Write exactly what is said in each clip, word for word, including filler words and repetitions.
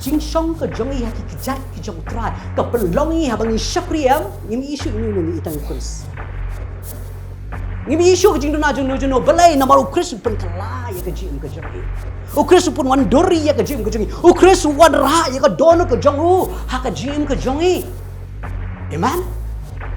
Jingshong ka jong ngi ha ki kjat ki jong U Trai ka pynlong ngi haba ngi shakri, em, ngim ïohi shuh ïa uno uno, ngi ïohi tang ïa U Khrist. Ngim ïohi shuh ka jingduna jong uno uno, balei? Namar U Khrist u pynkylla ïa ka jingim ka jong ngi. U Khrist u pynwandur ïa ka jingim ka jong ngi. U Khrist u wanrah ïa ka dohnud ka jong u ha ka jingim ka jong ngi. Amen.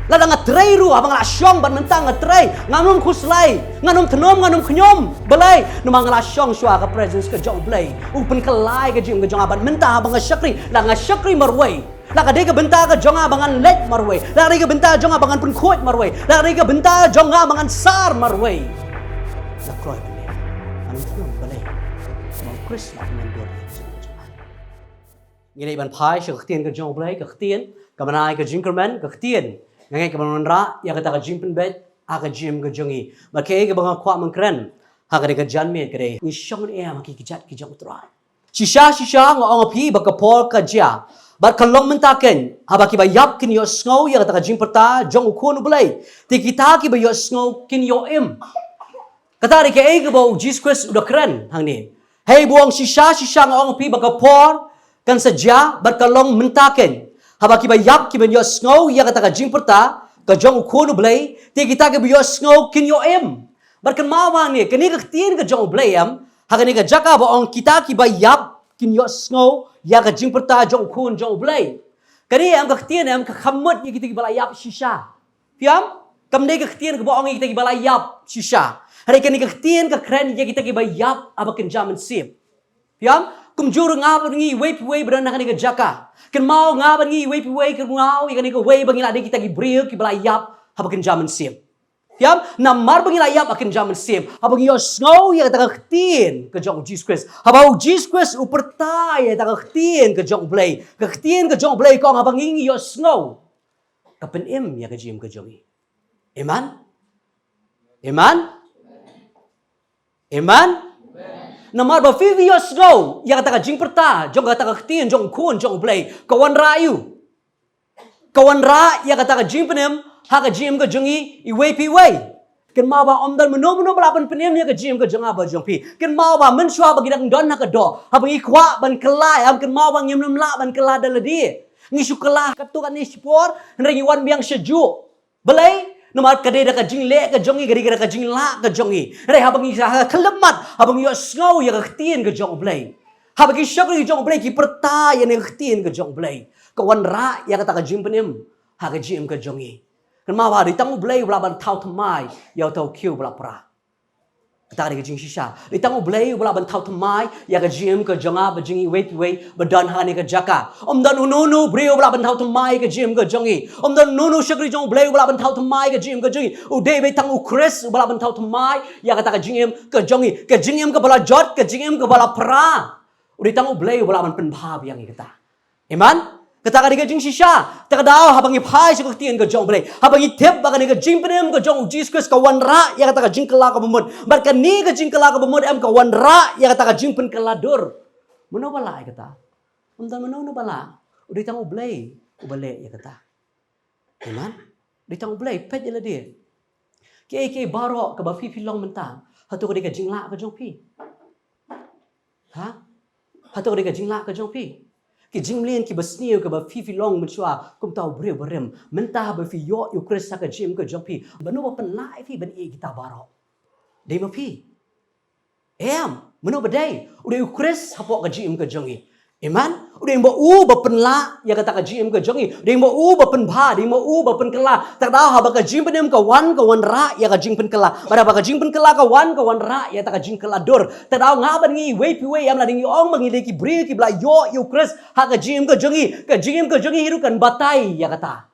Lada nga trei ruh, haba nga la shong bad mynta nga trei, ngan ym khuslai, ngan ym thnum, ngan ym khñium. Balei? Namar nga la shong shuwa ha ka presence ka jong U Blei. U pynkylla ïa ka jingim ka jong nga bad mynta haba nga shakri, la nga shakri marwei. La ka dei ka bynta ka jong nga ba ngan leit marwei. La ka dei ka bynta jong nga ba ngan pynkhuid marwei. La ka dei ka bynta jong nga ba ngan sar marwei. La kloi ban leh. Ngan ym thnum, balei? Namar U Khrist u la pynwandur ïa ka jingim ka jong nga. Ngi dei ban phai sha ka ktien ka jong U Blei, ka ktien ka bnai, ka jingkyrmen, ka ktien. Nga ngeit ka ban wanrah ïa kata ka jingpynbeit ha ka jingim ka jong ngi. Bad kaei kaba nga kwah ban kren ha kane ka janmiet ka dei, ngi shong ne em ha ki kjat ki jong U Trai? Shisha shisha nga ong ïa phi ba ka por ka jia, bad ka long mynta keiñ, haba kiba ïap kin ïohsngew ïa kata ka jingpyrta jong U Khun U Blei, te kita kiba ïohsngew kin ïoh im. Kata dei kaei kaba U Jisu Khrist u da kren hangne. Hei ba u ong, shisha shisha nga ong ïa phi ba ka por kan sa jia bad ka long mynta keiñ, haba kiba ïap ki ban ïohsngew ïa kata ka jingpyrta ka jong U Khun U Blei, te kita kiba ïohsngew kin ïoh im. Bad kynmaw ba hangne, kane ka ktien ka jong U Blei, em, ha kane ka jaka ba ong kita kiba ïap kin ïohsngew ïa ka jingpyrta jong U Khun jong U Blei. Kane, em, ka ktien, em, ka kham mut ïa kita kiba la ïap shisha. Phi ïam? Kam dei ka ktien kaba ong ïa kita kiba la ïap shisha. Hynrei kane ka ktien ka kren ïa kita kiba ïap haba kynja mynsiem. Phi ïam? Kumjuh ruh nga bad ngi iwei pa iwei ba don ha kane ka jaka. Kynmaw, nga bad ngi iwei pa iwei, kynmaw ïa kane kawei ba ngi la dei kita ki briew kiba la ïap haba kynja mynsiem. Phi ïam? Namar ba ngi la ïap ha kynja mynsiem, haba ngi ïohsngew ïa kata ka ktien ka jong U Jisu Khrist, haba U Jisu Khrist u pyrta ïa kata ka ktien ka jong U Blei, ka ktien ka jong U Blei ka ong, haba ngi, ngi ïohsngew, ka pynim ïa ka jingim ka jong ngi. Amen. Amen. Amen. Namar ba phi, phi ïohsngew ïa kata ka jingpyrta jong kata ka ktien jong U Khun jong U Blei, ka wanrah ïa u, ka wanrah ïa kata ka jingpynim ha ka jingim ka jong ngi iwei pa iwei. Kynmaw ba ym don mano mano ba lah ban pynim ïa ka jingim ka jong nga bad jong phi. Kynmaw ba mynshuwa ba ngi dang don ha ka doh, haba ngi kwah ban kylla, ym, kynmaw ba ngim lah ban kylla da lade. Ngi shu kylla katto katne shipor, hynrei ngi wan biang shajuh. Balei? Namar ka dei da ka jingleh ka jong ngi, ka dei da ka jinglah ka jong ngi. Hynrei haba ngi sah ha ka khyllipmat, haba ngi ïohsngew ïa ka ktien ka jong U Blei, haba ki shakri jong U Blei ki pyrta ïa kane ka ktien ka jong U Blei, ka wanrah ïa kata ka jingpynim ha ka jingim ka jong ngi. Kynmaw ba dei tang U Blei uba lah ban thaw thymmai ïa uta u khiew ba la pra. Kata ka dei ka jingshisha. Dei tang U Blei uba lah ban thaw thymmai ïa ka jingim ka jong nga bad jong ngi iwei pa iwei ba don ha kane ka jaka. Ym don uno uno u briew uba lah ban thaw thymmai ïa ka jingim ka jong ngi. Ym don uno uno u shakri jong U Blei uba lah ban thaw thymmai ïa ka jingim ka jong ngi. U dei beit tang U Khrist uba lah ban thaw thymmai ïa kata ka jingim ka jong ngi. Ka jingim kaba la jot, ka jingim kaba la pra, u dei tang U Blei uba lah ban pynbha biang ïa kata. Amen. Kata ka dei ka jingshisha. Te ka daw haba ngi phai sha ka ktien ka jong U Blei, haba ngi tip ba kane ka jingpynim ka jong U Jisu Khrist ka wanrah ïa kata ka jingkylla kaba mut, bad kane ka jingkylla kaba mut, em, ka wanrah ïa kata ka jingpynkylla dur. Mano ba lah ïa kata? Ym don mano mano ba lah. U dei tang U Blei uba leh ïa kata. Amen. Dei tang U Blei. Peit ïa lade. Kiei kiei baroh kaba phi, phi long mynta, hato ka dei ka jinglah ka jong phi? Ha? Hato ka dei ka jinglah ka jong phi? Ki jingmlien kiba sniew kaba phi, phi long mynshuwa kum uta u briew barim, mynta haba phi ïoh ïa U Khrist ha ka jingim ka jong phi, mano ba pynlah ïa phi ban ïeh ïa kita baroh? Dei ma phi? Em, mano ba dei? U dei U Khrist hapoh ka jingim ka jong ngi. Amen. U dei ma u ba pynlah ïa kata ka jingim ka jong ngi. U dei ma u ba pynbha, u dei ma u ba pynkylla. Te ka daw haba ka jingpynim ka wan, ka wanrah ïa ka jingpynkylla. Bad haba ka jingpynkylla ka wan, ka wanrah ïa kata ka jingkylla dur. Te ka daw nga bad ngi iwei pa iwei, em, lada ngi ong ba ngi dei ki briew kiba la ïoh ïa U Khrist ha ka jingim ka jong ngi, ka jingim ka jong ngi hi ruh kan batai ïa kata.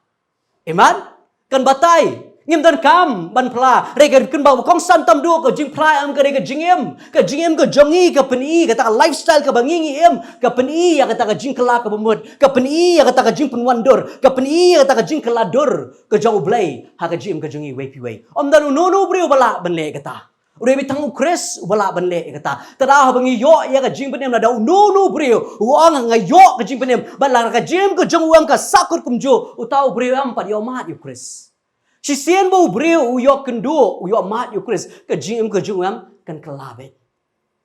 Amen. Kan batai. Ngim donkam ban phla. Hynrei kan, kan ba kongsan tam duh ka jingphla, em, ka dei ka jingim. Ka jingim ka jong ngi ka pyni, kata ka lifestyle kaba ngi, ngi im, ka pyni ïa kata ka jingkylla kaba mut, ka pyni ïa kata ka jingpynwandur, ka pyni ïa kata ka jingkylla dur ka jong U Blei ha ka jingim ka jong ngi iwei pa iwei. Ym don uno uno u briew ba lah ban leh kata. U dei beit tang U Khrist uba lah ban leh ïa kata. Te ka daw haba ngi ïoh ïa ka jingpynim, lada uno uno u briew u ong nga ïoh ka jingpynim, bad lada ka jingim ka jong u em ka sahkut kumjuh, uta u briew em pat ïoh mad ïa U Khrist. Shisien ba u briew u ïoh kynduh, u ïoh mad ïa U Khrist, ka jingim ka jong u em kan kylla beit.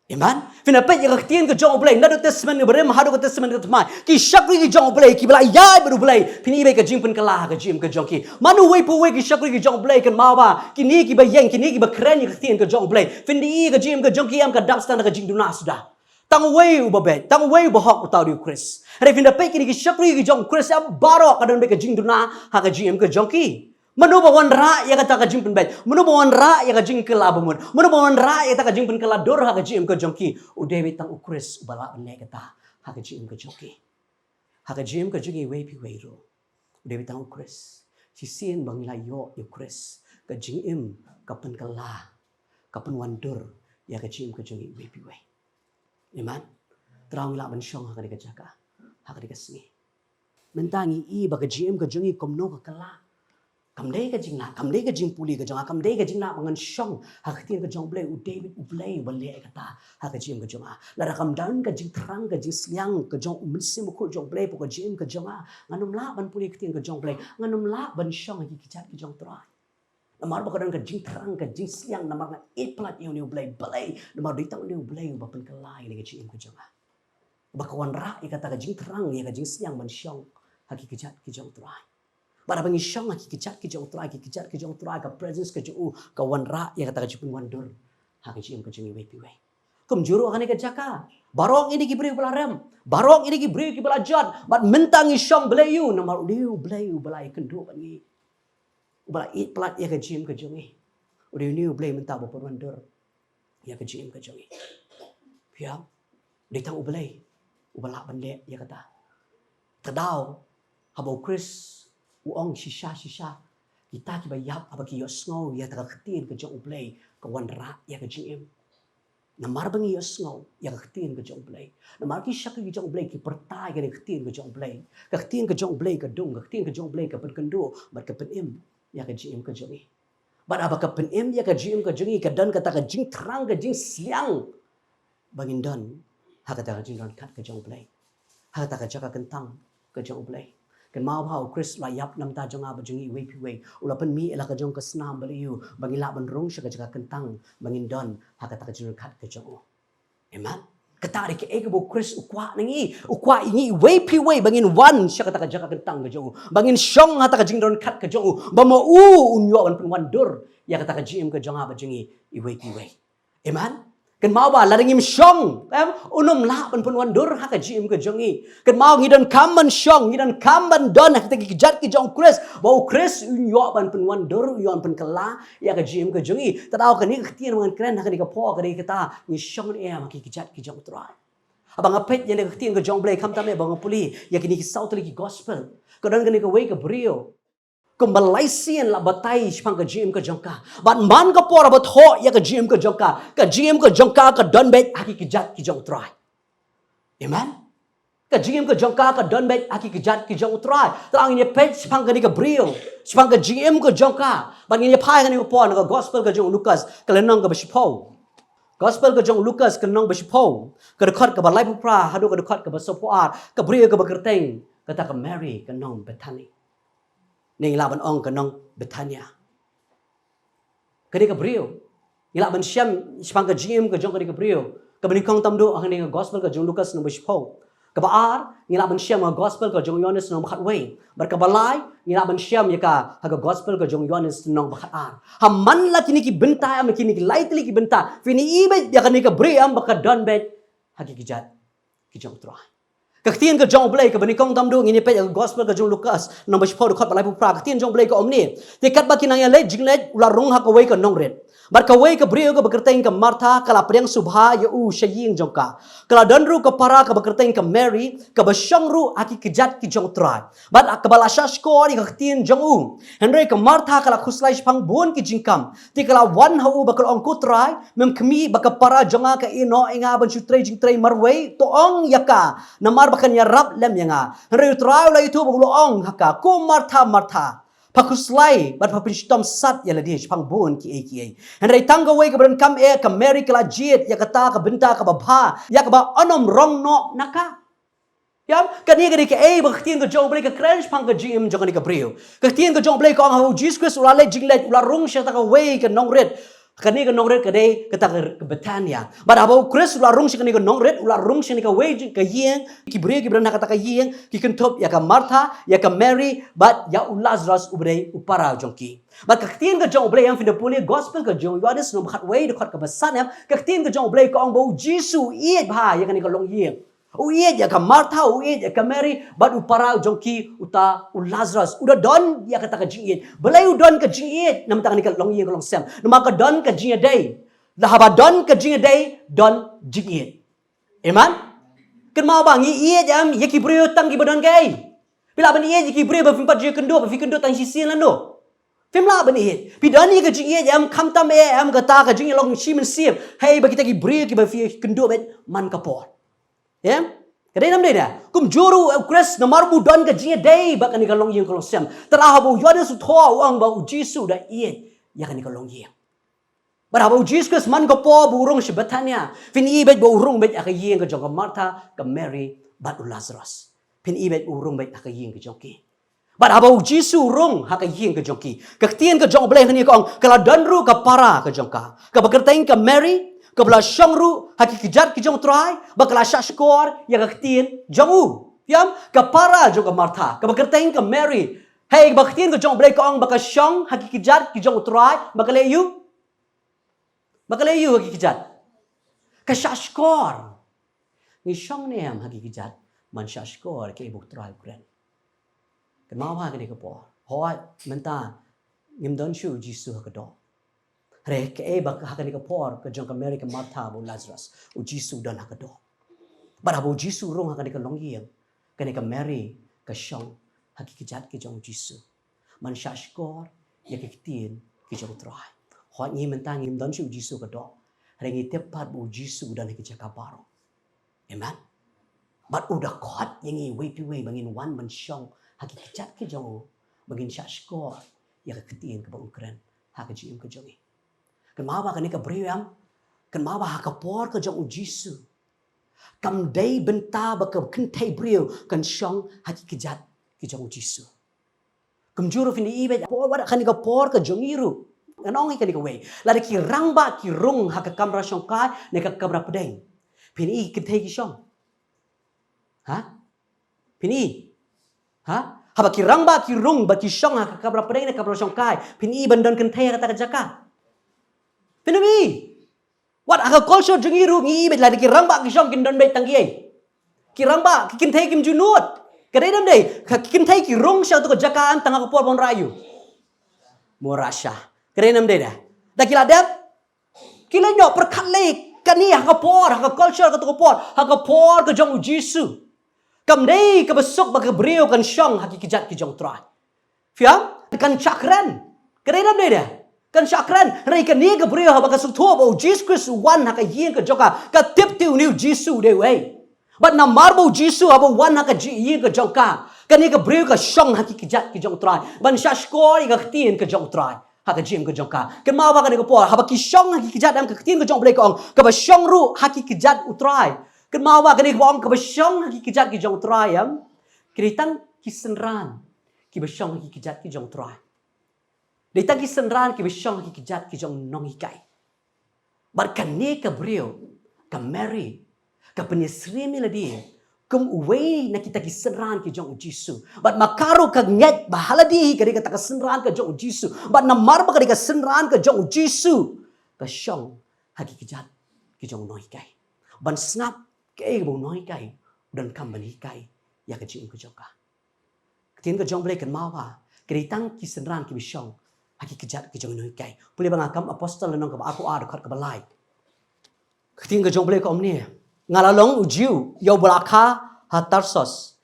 Amen. Phin da peit ïa ka ktien ka jong U Blei naduh Testament kaba rim haduh ka Testament ka thymmai. Ki shakri ki jong U Blei kiba la ïaid bad U Blei, phin ïohi ka jingpynkylla ha ka jingim ka jong ki. Mano uwei pa uwei ki shakri ki jong U Blei, kynmaw ba kine kiba ïeng, kine kiba kren ïa ka ktien ka jong U Blei, phin da ïohi ka jingim ka jong ki ym ka dap stan da ka jingduna suda. Tang uwei uba beit, tang uwei uba hok, uta u dei U Khrist. Hynrei phin da peit kine ki shakri ki jong U Khrist, ïa baroh ka don beit ka jingduna ha ka jingim ka jong ki. Mano ba wanrah ïa kata ka jingpynbeit? Mano ba wanrah ïa ka jingkylla bamut? Mano ba wanrah ïa kata ka jingpynkylla dur ha ka jingim ka jong ki? U dei beit tang U Khrist uba lah ban leh kata ha ka jingim ka jong ki. Ha ka jingim ka jong iwei pa iwei ruh, u dei beit tang U Khrist. Shisien ba ngi la ïoh ïa U Khrist, ka jingim ka pynkylla, ka pynwandur ïa ka jingim ka jong iwei pa iwei. Amen. Tang ngi lah ban shong ha kane ka jaka, ha kane ka sngi. Mynta ngi i ba ka jingim ka jong ngi kumno ka kylla. Kam dei ka jinglah, kam dei ka jingpule ka jong nga, kam dei ka jinglah ba ngan shong ha ka ktien ka jong U Blei. U dei beit U Blei uba leh kata ha ka jingim ka jong nga. Lada kam don ka jingthrang, ka jingsliang ka jong U Mynsiem Bakhuid jong U Blei hapoh ka jingim ka jong nga, ngan ym lah ban pule ka ktien ka jong U Blei, ngan ym lah ban shong ha ki kjat ki jong U Trai. Namar ba ka don ka jingthrang, ka jingsliang, namar nga ïeit palat ïa une U Blei, balei? Namar dei tang une U Blei uba pynkylla ïa kane ka jingim ka jong nga, ba ka wanrah ïa kata ka jingthrang, ïa ka jingsliang ban shong ha ki kjat ki jong U Trai. Bad haba ngi shong ha ki kjat ki jong U Trai, ki kjat ki jong U Trai, ka presence ka jong u ka wanrah ïa kata ka jingpynwandur ha ka jingim ka jong iwei pa iwei. Kumjuh ruh ha kane ka jaka, baroh ngi dei ki briew ba la rem, baroh ngi dei ki briew kiba la jot. Bad mynta ngi shong, balei? Namar u dei U Blei uba la ïakynduh bad ngi, uba la ïeit palat ïa ka jingim ka jong ngi. U dei une U Blei mynta uba pynwandur ïa ka jingim ka jong ngi. Phi ïohi? Dei tang U Blei uba lah ban leh ïa kata. Te daw haba U Khrist u ong shisha shisha, kita kiba ïap, haba ki ïohsngew ïa kata ka ktien ka jong U Blei, ka wanrah ïa ka jingim. Namar ba ngi ïohsngew ïa ka ktien ka jong U Blei, namar ki shakri ki jong U Blei ki pyrta ïa ka ktien ka jong U Blei, ka ktien ka jong U Blei ka dung, ka ktien ka jong U Blei ka pynkynduh bad ka pynim ïa ka jingim ka jong ngi. Bad haba ka pynim ïa ka jingim ka jong ngi, ka don kata ka jingthrang, ka jingsliang ba ngin don ha kata ka jingdonkhat ka jong U Blei, ha kata ka jaka kyntang ka jong U Blei. Kynmaw ba U Khrist u la ïap na ka bynta jong nga bad jong ngi iwei pa iwei. U la pynmih ïa la ka jong ka snam, balei? Ba ngin lah ban rung sha ka jaka kyntang ba ngin don ha kata ka jingdonkhat ka jong u. Amen. Kata dei kaei kaba U Khrist u kwah na ngi. U kwah ïa ngi iwei pa iwei ba ngin wan sha kata ka jaka kyntang ka jong u, ba ngin shong ha kata ka jingdonkhat ka jong u, ba ma u un ïoh ban pynwandur ïa kata ka jingim ka jong nga bad jong ngi iwei pa iwei. Amen. Kynmaw ba lada ngim shong, em, un ym lah ban pynwandur ha ka jingim ka jong ngi. Kynmaw ngi donkam ban shong, ngi donkam ban don ha kita ki kjat ki jong U Khrist, ba U Khrist un ïoh ban pynwandur, un ïoh ban pynkylla ïa ka jingim ka jong ngi. Te daw kane ka ktien ba ngan kren ha kane ka por ka dei kata, ngi shong ne em ha ki kjat ki jong U Trai? Haba nga peit ïa kane ka ktien ka jong U Blei, khamtam eh ba nga pule ïa kine ki saw tylli ki gospel, ka don kane kawei ka briew kumba lai sien la batai shaphang ka jingim ka jong ka. Bad man ka por ba thoh ïa ka jingim ka jong ka, ka jingim ka jong ka ka don beit ha ki kjat ki jong U Trai. Amen. Ka jingim ka jong ka ka don beit ha ki kjat ki jong U Trai. Te ngin ïa peit shaphang kane ka briew, shaphang ka jingim ka jong ka. Bad ngin ïa phai ha kane ka por na ka gospel ka jong u Lukas, ka lynnong kaba shiphew. Gospel ka jong u Lukas, ka lynnong ba shiphew, ka dkhot kaba laiphew phra haduh ka dkhot kaba sawphew ar. Ka briew kaba kyrteng kata ka Mary, ka nong Bethany, ne ngi lah ban ong ka nong Bethania. Kane ka briew, ngi lah ban shem shaphang ka jingim ka jong kane ka briew, kaba nyngkong tam duh ha kane ka gospel ka jong u Lukas lynnong ba shiphew. Kaba ar, ngi lah ban shem ha gospel ka jong u Ïoannis lynnong ba khatwei. Bad kaba lai, ngi lah ban shem ïa ka ha ka gospel ka jong u Ïoannis lynnong ba khatar. Ha man la kine ki bynta, em, kine ki lai tylli ki bynta, phin ïohi beit ïa kane ka briew, em, ba ka don beit ha ki kjat ki jong U Trai. Ka ktien ka jong U Blei kaba nyngkong tam duh ngin ïa peit ha ka gospel ka jong u Lukas lynnong ba shiphew dkhot ba laiphew phra. Ka ktien jong U Blei ka ong kumne: Te katba ki nang ïaleit jingleit, u la rung ha kawei ka nongrit. Bad kawei ka briew kaba kyrteng ka Martha ka la pdiang sngewbha ïa u sha ïing jong ka. Ka la don ruh ka para kaba kyrteng ka Mary, kaba shong ruh ha ki kjat ki jong U Trai, bad kaba la shahshkor ïa ka ktien jong u. Hynrei ka Martha ka la khuslai shaphang bun ki jingkam. Te ka la wan ha u bad ka la ong: Ko Trai, mem khmih ba ka para jong nga ka ïehnoh ïa nga ban shu trei jingtrei marwei? To ong ïa ka, namar ba kan ïarap lem ïa nga. Hynrei U Trai u la ïathuh bad u la ong ha ka: Ko Martha, Martha, pha khuslai bad pha pynshitom sat ïa lade shaphang bun kiei kiei. Hynrei tang kawei kaba donkam eh, ka Mary ka la jied ïa kata ka bynta kaba bha, ïa kaba yn ym rong noh na ka. Ïa, kane ka dei kaei ba ka ktien ka jong U Blei ka kren shaphang ka jingim jong kane ka briew. Ka ktien ka jong U Blei ka ong, haba u Jisu Khrist u la leit jingleit, u la rung sha kata kawei ka nongrit, Kane ka nongrit ka dei kata ka, ka Bethania. Bad haba u Khrist u la rung sha kane ka nongrit, u la rung sha kane ka wei ka ïing, ki briew kiba don ha kata ka ïing ki kynthup ïa ka Martha, ïa ka Mary, bad ïa u Lazarus uba dei u para jong ki. Bad ka ktien ka jong U Blei, em, phin da pule gospel ka jong u Ïoannis lynnong ba khatwei, dkhot kaba san, em, ka ktien ka jong U Blei ka ong ba u Jisu u ïeit bha ïa kane ka longïing. U ïeit ïa ka Martha, u ïeit ïa ka Mary, bad u para jong ki uta u Lazarus. U da don ïa kata ka jingïeit. Balei u don ka jingïeit namar kane ka longïing ka longsem? Namar ka don ka jingïadei. Lada haba don ka jingïadei, don jingïeit. Amen. Kynmaw ba ngi ïeit, em, ïa ki briew tang kiba don kaei. Phi lah ban ïeit ïa ki briew ba phim pat ju ïakynduh, ba phi kynduh tang shisien lano. Phim lah ban ïeit. Phi don ïa ka jingïeit, em, khamtam eh, em, kata ka jingïeit long shi mynsiem. Hei ba kita ki briew kiba phi kynduh beit man ka por. Em? Ka dei nam dei da. Kumjuh ruh, eh, u Khrist namar ba u don ka jingïadei bad kane ka longïing ka longsem. Te lada haba u Ïoannis u thoh u ong ba u Jisu u da ïeit ïa kane ka longïing. Bad haba u Jisu Khrist man ka por ba u rung sha Bethania, phin i beit ba u rung beit ha ka ïing ka jong ka Martha, ka Mary, bad u Lazarus. Phin i beit ba u rung beit ha ka ïing ka jong ki. Bad haba u Jisu u rung ha ka ïing ka jong ki, ka ktien ka jong U Blei hangne ka ong, ka la don ruh ka para ka jong ka, kaba kyrteng ka Mary, kaba la shong ruh ha ki kjat ki jong u Trai, bad ka la shahshkor ïa ka ktien jong u. Em, ka para jong ka Martha, kaba kyrteng ka Mary. Hei, ba ka ktien ka jong U Blei ka ong ba ka shong ha ki kjat ki jong u Trai, ba ka leh aïu? Ba ka leh aïu ha ki kjat? Ka shahshkor. Ngi shong ne em ha ki kjat ban shahshkor ïa kaei ba u Trai u kren? Kynmaw ha kane ka por. Hooid, mynta ngim don shuh u Jisu ha ka doh. Hynrei kaei ba ha kane ka por ka jong ka Mary, ka Martha bad u Lazarus, u Jisu u don ha ka doh. Bad haba u Jisu u rung ha kane ka longïing, kane ka Mary ka shong ha ki kjat ki jong u Jisu ban shahshkor ïa ki ktien ki jong u Trai. Hooid, ngi mynta ngim don shuh u Jisu ha ka doh, hynrei ngi tip pat ba u Jisu u don ha ki jaka baroh. Amen. Bad u da khot ïa ngi iwei pa iwei ba ngin wan ban shong ha ki kjat ki jong u, ba ngin shahshkor ïa ka ktien kaba u kren ha ka jingim ka jong ngi. Kynmaw ba kane ka briew, em, kynmaw ba ha ka por ka jong u Jisu, kam dei bynta ba ka kynthei briew kan shong ha ki kjat ki jong u Jisu. Kumjuh ruh phin i beit por, wat kane ka por ka jong ngi ruh. Ngan ong ïa kane kawei. Lada ki rangbah ki rung ha ka kamra shongkai ne ka kamra pdeng, phin i kynthei ki shong? Ha? Phin i? Ha? Haba ki rangbah ki rung bad ki shong ha ka kamra pdeng ne kamra shongkai, phin i ban don kynthei ha kata ka jaka? Phin ym i. Wat ha ka culture jong ngi ruh ngi i beit, lada ki rangbah ki shong kin don beit tang kiei? Ki rangbah, ki kynthei kim ju nud. Ka dei nam dei? Ka, ki kynthei ki rung sha katu ka jaka, em, tang ha ka por ba wanrah aïu? Ba wanrah sha. Ka dei nam dei da? Da ki la dep? Ki la ïoh pyrkhat lei, kane ha ka por, ha ka culture katu ka por, ha ka por ka jong u Jisu, kam dei kaba suk ba ka briew kan shong ha ki kjat ki jong u Trai. Phi ïa, kan shah kren. Ka dei nam dei da? Kan shah kren. Hynrei kane ka briew haba ka sngewthuh ba u Jisu Khrist u wan ha ka ïing ka jong ka, ka tip te une u Jisu u dei uei. Bad namar ba u Jisu haba u wan ha ka ji-, ïing ka jong ka, kane ka briew ka shong ha ki kjat ki jong u Trai ban shahshkor ïa ka ktien ka jong u Trai ha ka jingim ka jong ka. Kynmaw ba kane ka por haba ki shong ha ki kjat, em, ka ktien ka jong u Blei ka ong, kaba shong ruh ha ki kjat u Trai. Kynmaw ba kane kaba ong kaba shong ha ki kjat ki jong u Trai, em, ki dei tang ki synran kiba shong ha ki kjat ki jong u Trai. Dei tang ki synran kiba shong ha ki kjat ki jong u nonghikai. Bad kane ka briew, ka Mary, ka pynïasyriem ïa lade kum uwei na kita ki synran ki jong u Jisu. Bad ma ka ruh ka ngeit ba ha lade hi ka dei kata ka synran ka jong u Jisu. Bad namar ba ka dei ka synran ka jong u Jisu, ka shong ha ki kjat ki jong u nonghikai ban sngap kaei kaba u nonghikai u donkam ban hikai ïa ka jingim ka jong ka. Ka ktien ka jong u Blei, kynmaw ba ki dei tang ki synran kiba shong ha ki kjat ki jong u nonghikai. Pule ba Nga Kam Apostol lynnong kaba arphew ar, dkhot kaba lai. Ka ktien ka jong u Blei ka ong kumne: Nga la long u Jiw ïa uba la kha ha Tarsus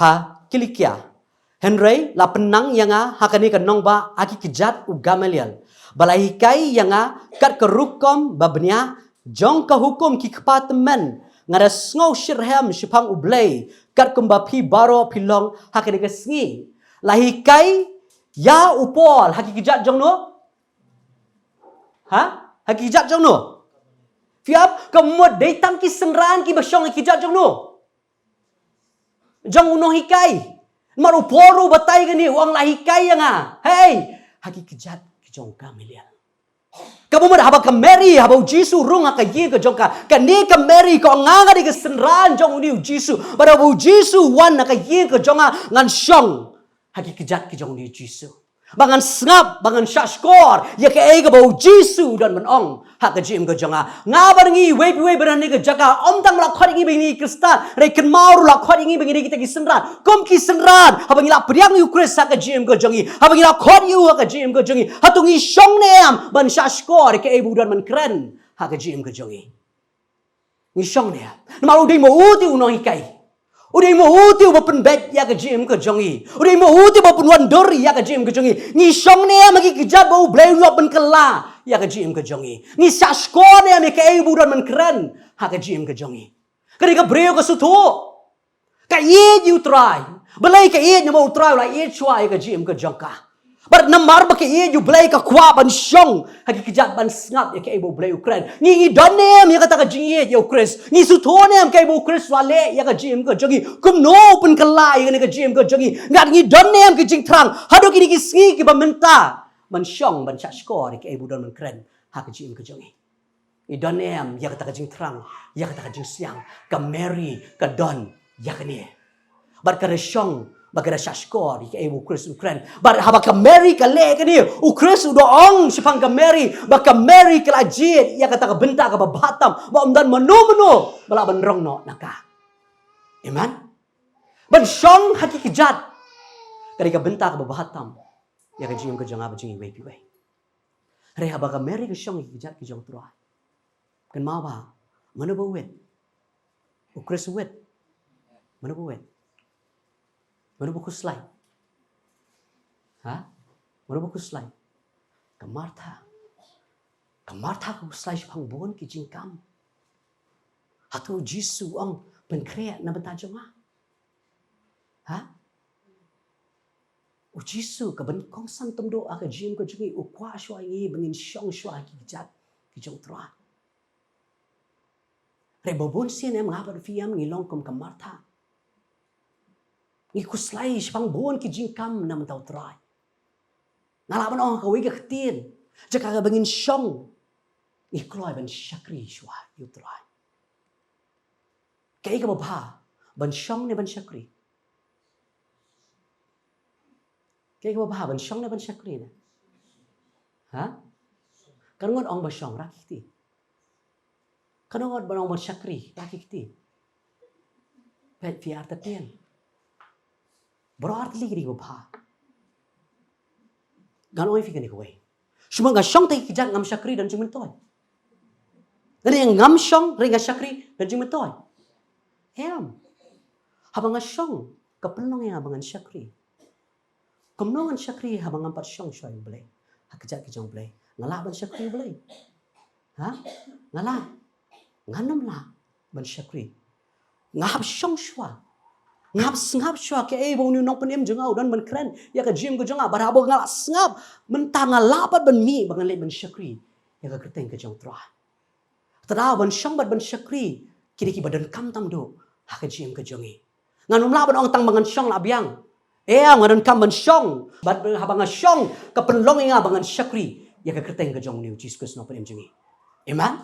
ha Kilikia, hynrei la pynnang ïa nga ha kane ka nongbah ha ki kjat u Gamaliel, ba la hikai ïa nga kat ka rukom ba bniah jong ka hukum ki kpa tymmen. Nga da sngew shitrhem shaphang u Blei, kat kumba phi baroh phi long ha kane ka sngi. La hikai ïa u Paul ha ki kjat jong no? Ha? Ha ki kjat jong no? Phi ap, ka mut dei tang ki synran kiba shong ha ki kjat jong no? Jong u nonghikai. Namar u Paul ruh u batai kane, u ong la hikai ïa nga, hei, ha ki kjat ki jong u Gamaliel. Kaba mut haba ka Mary, haba u Jisu rung ha ka ïing ka jong ka, kane ka Mary ka ong nga nga dei ka synran jong une u Jisu. Bad haba u Jisu wan ha ka ïing ka jong nga, ngan shong ha ki kjat ki jong une u Jisu. Ba ngan sngap, ba ngan shahshkor ïa kaei kaba u Jisu u don ban ong ha ka jingim ka jong nga. Nga bad ngi, wei pa wei ba don ha kane ka jaka, ym tang ba la khot ïa ngi ba ngi Khristan, hynrei kynmaw ruh la khot ïa ngi ba ngi dei kita ki synran. Kum ki synran, haba ngi la pdiang ïa u Khrist ha ka jingim ka jong ngi, haba ngi la khot ïa u ha ka jingim ka jong ngi, hato ngi shong ne em ban shahshkor ïa kaei ba u don ban kren ha ka jingim ka jong ngi? Ngi shong ne em? Namar u dei ma u te u nonghikai. U dei ma u te uba pynbeit ïa ka jingim ka jong ngi. U dei ma u te uba pynwandur ïa ka jingim ka jong ngi. Ngi shong ne em ha ki kjat ba U Blei u la pynkylla ïa ka jingim ka jong ngi? Ngi shahshkor ne em ïa kaei ba u don ban kren ha ka jingim ka jong ngi? Kane ka briew ka sngewthuh, ka ïeit ïa u Trai. Balei ka ïeit? Namar u Trai u la ïeit shuwa ïa ka jingim ka jong ka. Bad namar ba ka ïeit ïa U Blei ka kwah ban shong ha ki kjat ban sngap ïa kaei ba U Blei u kren. Ngi, ngi don ne em ïa kata ka jingïeit ïa u Khrist? Ngi sngewthuh ne em kaei ba u Khrist u la leh ïa ka jingim ka jong ngi, kumno u pynkylla ïa kane ka jingim ka jong ngi? Ngat ngi don ne em ka jingthrang haduh kine ki sngi kiba mynta ban shong, ban shahshkor ïa kaei ba u don ban kren ha ka jingim ka jong ngi? Ngi don ne em ïa kata ka jingthrang, ïa kata ka jingsiang? Ka Mary ka don ïa kane. Bad ka da shong, bad ka da shahshkor ïa kaei ba u Khrist u kren. Bad haba ka Mary ka leh kane, u Khrist u da ong shaphang ka Mary ba ka Mary ka la jied ïa kata ka bynta kaba bha tam, ba ym don mano mano ba lah ban rong noh na ka. Amen. Ban shong ha ki kjat ka dei ka bynta kaba bha tam ïa ka jingim ka jong nga bad jong ngi wei pa wei. Hynrei haba ka Mary ka shong ha ki kjat ki jong u Trai, kynmaw ba mano ba wit? U Khrist u wit. Mano ba wit? Mano ba khuslai? Ha? Mano ba khuslai? Ka Martha. Ka Martha ka khuslai shaphang bun ki jingkam. Hato u Jisu u ong pynkhreh na bynta jong nga? Ha? U Jisu, ka ban kongsan tymduh ha ka jingim ka jong ngi, u kwah shuwa ïa ngi ba ngin shong shuwa ha ki kjat ki jong u Trai. Hynrei ba bun sien em nga bad phi em ngi long kum ka Martha. Ngi khuslai shaphang bun ki jingkam na bynta u Trai. Nga lah ban ong ha kawei ka ktien, jaka kaba ngin shong, ngi kloi ban shakri shuwa ïa u Trai. Kaei kaba bha, ban shong ne ban shakri? Kaei kaba bha, ban shong ne ban shakri ne? Ha? Katno ngut ong ba shong, rah ki kti. Katno ngut ba ong ban shakri, rah ki kti. Peit, phi artatien. Baroh artatien ki dei kiba bha. Ngan ong ïa phi kane kawei. Shu ma nga shong ha ki kjat ngam shakri, don jingmyntoi? Lane ngam shong hynrei nga shakri, don jingmyntoi? Em. Haba nga shong, ka pynlong ïa nga ba ngan shakri. Kumno ngan shakri haba ngam pat shong shuwa ïa u Blei ha ki kjat ki jong u Blei? Nga lah ban shakri ïa u Blei? Ha? Nga lah? Ngan ym lah ban shakri. Nga hap shong shuwa. Nga hap sngap shuwa kaei ba une u nongpynim jong nga u don ban kren ïa ka jingim ka jong nga. Bad haba nga lah sngap, mynta nga lah pat ban mih ba ngan leit ban shakri ïa ka kyrteng ka jong u Trai. Te da ban shong bad ban shakri, ki dei kiba donkam tam duh ha ka jingim ka jong ngi. Ngan ym lah ban ong tang ba ngan shong la biang. Em, nga donkam ban shong. Bad haba nga shong, ka pynlong ïa nga ba ngan shakri ïa ka kyrteng ka jong une u Jisu Khrist u nongpynim jong ngi. Amen.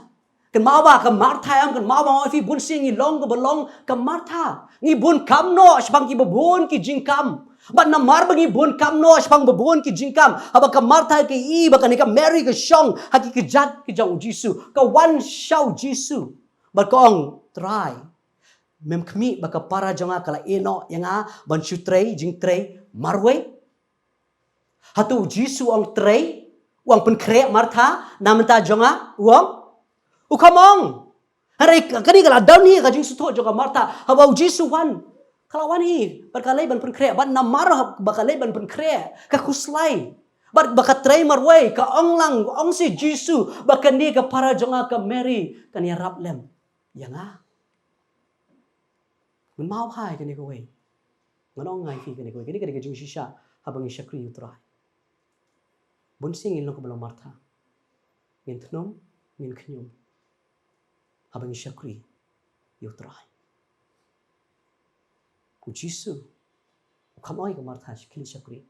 Kynmaw ba ka Martha, em, kynmaw ba, nga ong ïa phi, bun sien ngi long kaba long ka Martha. Ngi bun kam noh shaphang kiba bun ki jingkam. Bad namar ba ngi bun kam noh shaphang ba bun ki jingkam, haba ka Martha ka ïohi ba kane ka Mary ka shong ha ki kjat ki jong u Jisu, ka wan sha u Jisu bad ka ong, Trai, mem khmih ba ka para jong nga ka la ïeh noh ïa nga ban shu trei jingtrei marwei? Hato u Jisu u ong trei, u ong pynkhreh Martha na bynta jong nga? U ong? U kam ong. Hynrei kane ka la don hi ka jingsngewthuh jong ka Martha. Haba u Jisu u wan, ka la wan hi bad ka leit ban pynkhreh, bad namar ba ka leit ban pynkhreh, ka khuslai bad ba ka trei marwei, ka ong lang, ong sha u Jisu ba kane ka para jong nga ka Mary kan ïarap lem ïa nga. Ngan map ha kane kawei. Ngan ong ha phi kane kawei. Kane ka dei ka jingshisha haba ngi shakri ïa u Trai. Bun sien ngin long kumba long Martha. Ngin thnum, ngin khñium haba ngi shakri ïa u Trai. U Jisu u kam ong ïa ka Martha, khie leit shakri.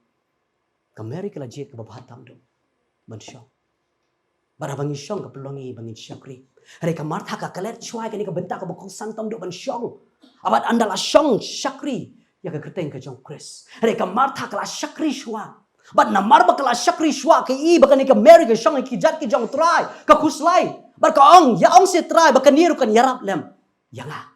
Ka Mary ka la jied kaba bha tam duh ban shong. Bad haba ngi shong ka pynlong ïa ngi ba ngin shakri. Hynrei ka Martha ka klet shuwa ïa kane ka bynta kaba kongsan tam duh ban shong. Bad ynda la shong shakri ïa ka kyrteng ka jong u Khrist. Hynrei ka Martha ka la shakri shuwa. Bad namar ba ka la shakri shuwa ka i ba kane ka Mary ka shong ha ki kjat ki jong u Trai, ka khuslai. Bad ka ong, ïa ong seh Trai ba kane ruh kan ïarap lem ïa nga.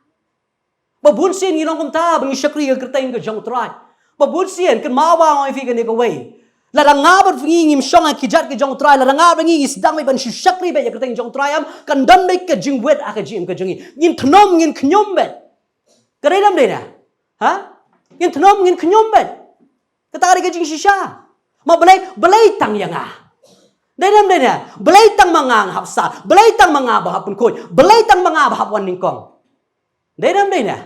Ba bun sien ngi long kumta ba ngi shakri ïa ka kyrteng ka jong u Trai. Ba bun sien kynmaw ba nga ong ïa phi kane kawei. Lada nga bad phi ngim shong ha ki kjat ki jong u Trai, lada nga bad phi ngi sdang beit ban shu shakri beit ïa ka kyrteng jong u Trai em, kan don beit ka jingwit ha ka jingim ka jong ngi. Ngin thnom ngin khñium beit. Ka dei ne ym dei ne? Ha? Ngin thnom ngin khñium beit. Kata ka dei ka jingshisha. Ma balei, balei tang ïa nga? Dei ne ym dei ne? Balei tang ma nga ba hap sat? Balei tang ma nga ba hap pynkhuid? Balei tang ma nga ba hap wan nyngkong? Dei ne ym dei ne?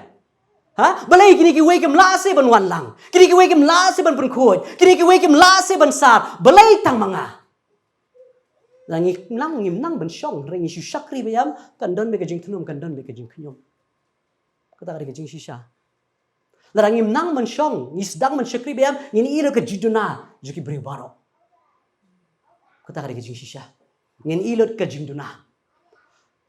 Ha? Balei kine kiwei kim lah seh ban wan lang? Kine kiwei kim lah seh ban pynkhuid? Kine kiwei kim lah seh ban sat? Balei tang ma nga? Lada ngim nang, ngim nang ban shong, hynrei ngi shu shakri beit em, kan don beit ka jingthnom, kan don beit ka jingkhñium. Kata ka dei ka jingshisha. Lada ngim nang ban shong, ngi sdang ban shakri beit em, ngin ïoh lut ka jingduna jong ki briew baroh. Kata ka dei ka jingshisha. Ngin ïoh lut ka jingduna.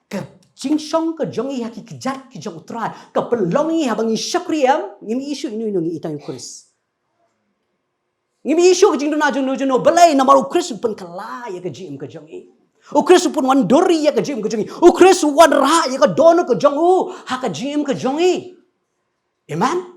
Ka jingshong ka jong ngi ha ki kjat ki jong u Trai, ka pynlong ïa ngi haba ngi shakri em, ngim ïohi shuh ino ino, ngi ïohi tang ïa u Khrist. Ngim ïohi shuh ka jingduna jong uno jong uno, balei? Namar u Khrist u pynkylla ïa ka jingim ka jong ngi. U Khrist u pynwandur ïa ka jingim ka jong ngi. U Khrist u wanrah ïa ka dohnud ka jong u ha ka jingim ka jong ngi. Amen.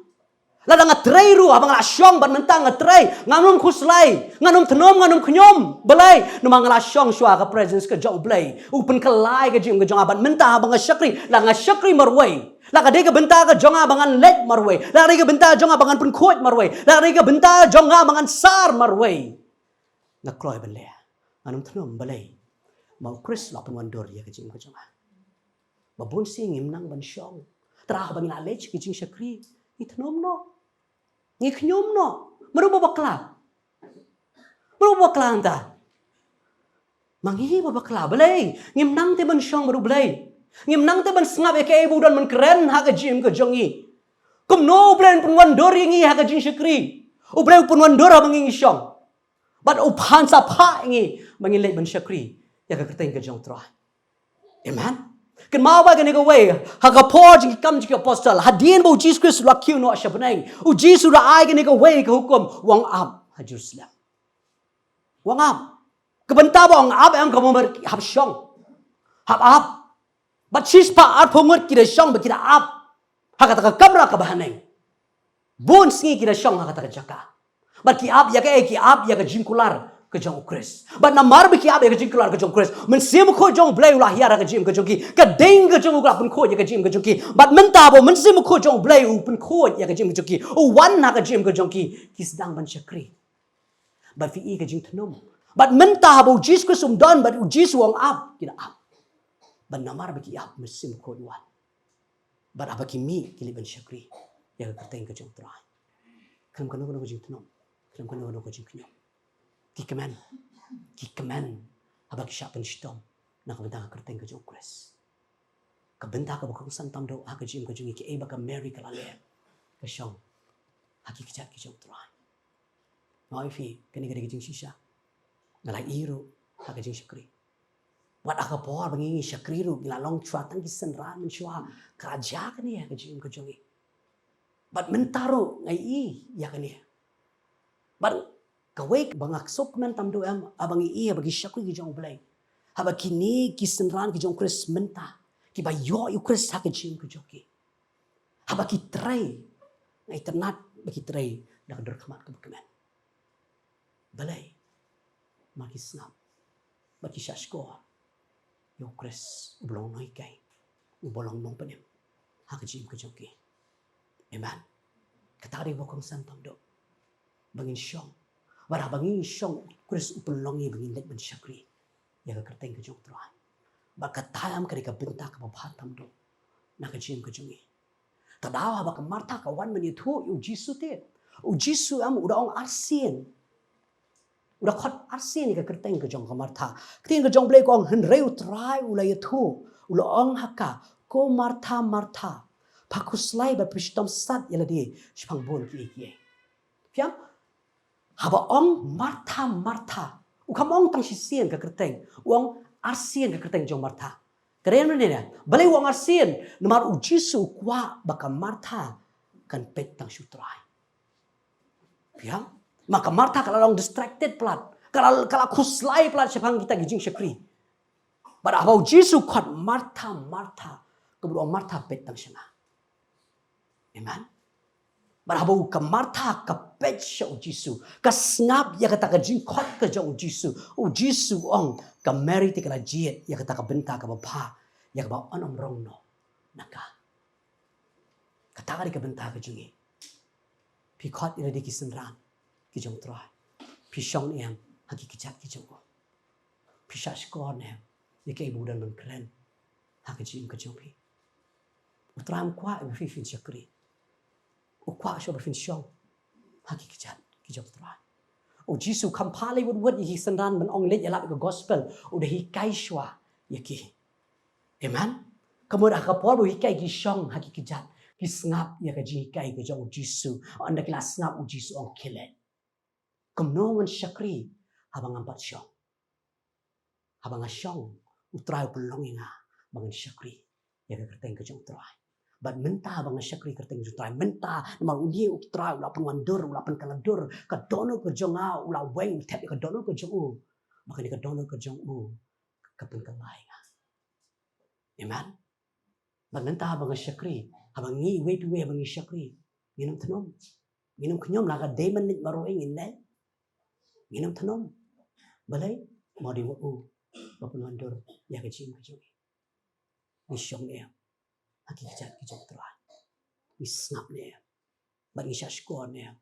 Lada nga trei ruh, haba nga la shong bad mynta nga trei, ngan ym khuslai, ngan ym thnom, ngan ym khñium. Balei? Namar nga la shong shuwa ha ka presence ka jong u Blei. U pynkylla ïa ka jingim ka jong nga bad mynta haba nga shakri, lada nga shakri marwei, la ka dei ka bynta ka jong nga ba ngan leit marwei, la ka dei ka bynta jong nga ba ngan pynkhuid marwei, la ka dei ka bynta jong nga ba ngan sar marwei, nga kloi ban leh. Ngan ym thnom, balei? Namar u Khrist u la pynwandur ïa ka jingim ka jong nga. Ba bun sien ngim nang ban shong. Te haba ngi la leit sha ka jingshakri, ngi thnom noh, ngi khñium noh. Mano ba bakla? Mano ba bakla hangta? Ma ngi ba bakla. Balei? Ngim nang te ban shong bad u Blei. Ngim nang te ban sngap ïa kaei ba u don ban kren ha ka jingim ka jong ngi. Kumno u Blei un pynwandur ïa ngi ha ka jingshakri? U Blei u pynwandur haba ngi ngi shong. Bad u pynsaphriang ïa ngi ba ngin leit ban shakri ïa ka kyrteng ka jong u Trai. Amen. Kynmaw ba kane kawei ha ka por jong ki Kam jong ki Apostol, hadien ba u Jisu Khrist u la kiew noh sha bneng, u Jisu u la ai kane kawei ka hukum, u ong ap ha Jerusalem. U ong ap. Ka bynta ba u ong ap em ka mut ba hap shong, hap ap. Bad shispah arphew ngut ki da shong bad ki da ap ha kata ka kamra kaba ha neng. Bun sngi ki da shong ha kata ka jaka. Bad ki ap ïa kaei? Ki ap ïa ka jingkular ka jong u Khrist. Bad namar ba ki ap ïa ka jingkular ka jong u Khrist, Mynsiem Bakhuid jong u Blei u la hiar ha ka jingim ka jong ki. Ka ding ka jong u ka la pynkhuid ïa ka jingim ka jong ki. Bad mynta ba u Mynsiem Bakhuid jong u Blei u pynkhuid ïa ka jingim ka jong ki, u wan ha ka jingim ka jong ki, ki sdang ban shakri. Bad phi i ka jingthnom. Bad mynta haba u Jisu Khrist um don bad u Jisu u ong ap, ki da ap. Bad namar ba ki ap, Mynsiem Bakhuid u wan. Bad haba ki mih, ki leit ban shakri ïa ka kyrteng ka jong u Trai. Khlem kano kano ka jingthnom, khlem kano kano ka jingkhñium. Ki kmen, ki kmen haba ki shah pynshitom na ka bynta ka kyrteng ka jong u Khrist. Ka bynta kaba kongsan tam duh ha ka jingim ka jong ngi, kaei ba ka Mary ka la leh, ka shong ha ki kjat ki jong u Trai. Nga ong ïa phi, kane ka dei ka jingshisha. Nga la ïohi ruh ha ka jingshakri. Wat ha ka por ba ngi ngi shakri ruh, ngi la long shuwa tang ki synran mynshuwa. Ka la jia kane ha ka jingim ka jong ngi. Bad mynta ruh nga ïohi ïa kane. Bad kawei ba nga sngewkmen tam duh em, haba ngi ïohi haba ki shakri ki jong u Blei, haba kine ki synran ki jong u Khrist mynta, kiba ïoh ïa u Khrist ha ka jingim ka jong ki, haba ki trei, nga itynnad ba ki trei da ka dur khmat kaba kmen. Balei? Namar ki sngap bad ki shahshkor ïa u Khrist uba long nonghikai, uba long nongpynim ha ka jingim ka jong ki. Amen. Kata ka dei kaba kongsan tam duh ba ngin shong. Bad haba ngin shong, u Khrist u pynlong ïa ngi ba ngin leit ban shakri ïa ka kyrteng ka jong u Trai. Bad kata em ka dei ka bynta kaba bha tam duh na ka jingim ka jong ngi. Te daw haba ka Martha ka wan ban ïathuh ïa u Jisu te, u Jisu em u da ong arsien. U da khot arsien ïa ka kyrteng ka jong ka Martha. Ka ktien ka jong u Blei ka ong, hynrei u Trai u la ïathuh, u la ong ha ka, ko Martha, Martha, pha khuslai bad pha shitom sat ïa lade shaphang bun kiei kiei. Phi ïam? Haba ong Martha, Martha, u kham ong tang shisien ka kyrteng, u ong Arsien ka kyrteng jong Martha. Ka dei mynne ne, balei u ong arsien? Namar u Jisu u kwah ba ka Martha kan peit tang sha u Trai. Peit? Ma ka Martha ka la long distracted palat. Ka la, ka la khuslai palat shaphang kita ki jingshakri. Bad haba u Jisu u khot, Martha, Martha, kaba u ong, Martha, peit tang sha nga. Amen. Bad haba u, ka Martha ka peit sha u Jisu, ka sngap ïa kata ka jingkhot ka jong u Jisu, u Jisu u ong, ka Mary te ka la jied ïa kata ka bynta kaba bha, ïa kaba yn ym rong noh na ka. Kata ka dei ka bynta ka jong ngi. Phi khot ïa lade ki synran ki jong u Trai, phi shong ne em ha ki kjat ki jong u? Phi shah shkor ne em ïa kaei ba u don ban kren ha ka jingim ka jong phi? U Trai um kwah ba phi, phin shakri. U kwah shuh ba phin shong ha ki kjat ki jong u Trai. U Jisu kham phah lei wut wut ïa ki synran ban ong leit ïalap ïa ka gospel, u da hikai shuwa ïa ki. Amen. Ka mut ha ka por ba u hikai ki shong ha ki kjat, ki sngap ïa ka jinghikai ka jong u Jisu. Ynda ki la sngap, u Jisu u ong, khie leit. Kumno ngan shakri haba ngam pat shong? Haba nga shong, u Trai u pynlong ïa nga ba ngan shakri ïa ka kyrteng ka jong u Trai. Bad mynta ba nga shakri kyrteng jong u Trai, mynta namar une u Trai u la pynwandur, u la pynkylla dur, ka dohnud ka jong nga u la weng, u thep ïa ka dohnud ka jong u. Ba kane ka dohnud ka jong u ka pynkylla ïa nga. Amen. Bad mynta haba nga shakri, haba ngi iwei pa iwei haba ngi shakri, ngin ym thnum. Ngin ym khñium, la ka dei mynta marwei ngin leh. Ngin ym thnum. Balei? Namar u dei u ba pynwandur ïa ka jingim ka jong ngi. Ngi shong ne em ha ki kjat ki jong u Trai? Ngi sngap ne em? Bad ngi shah shkor ne em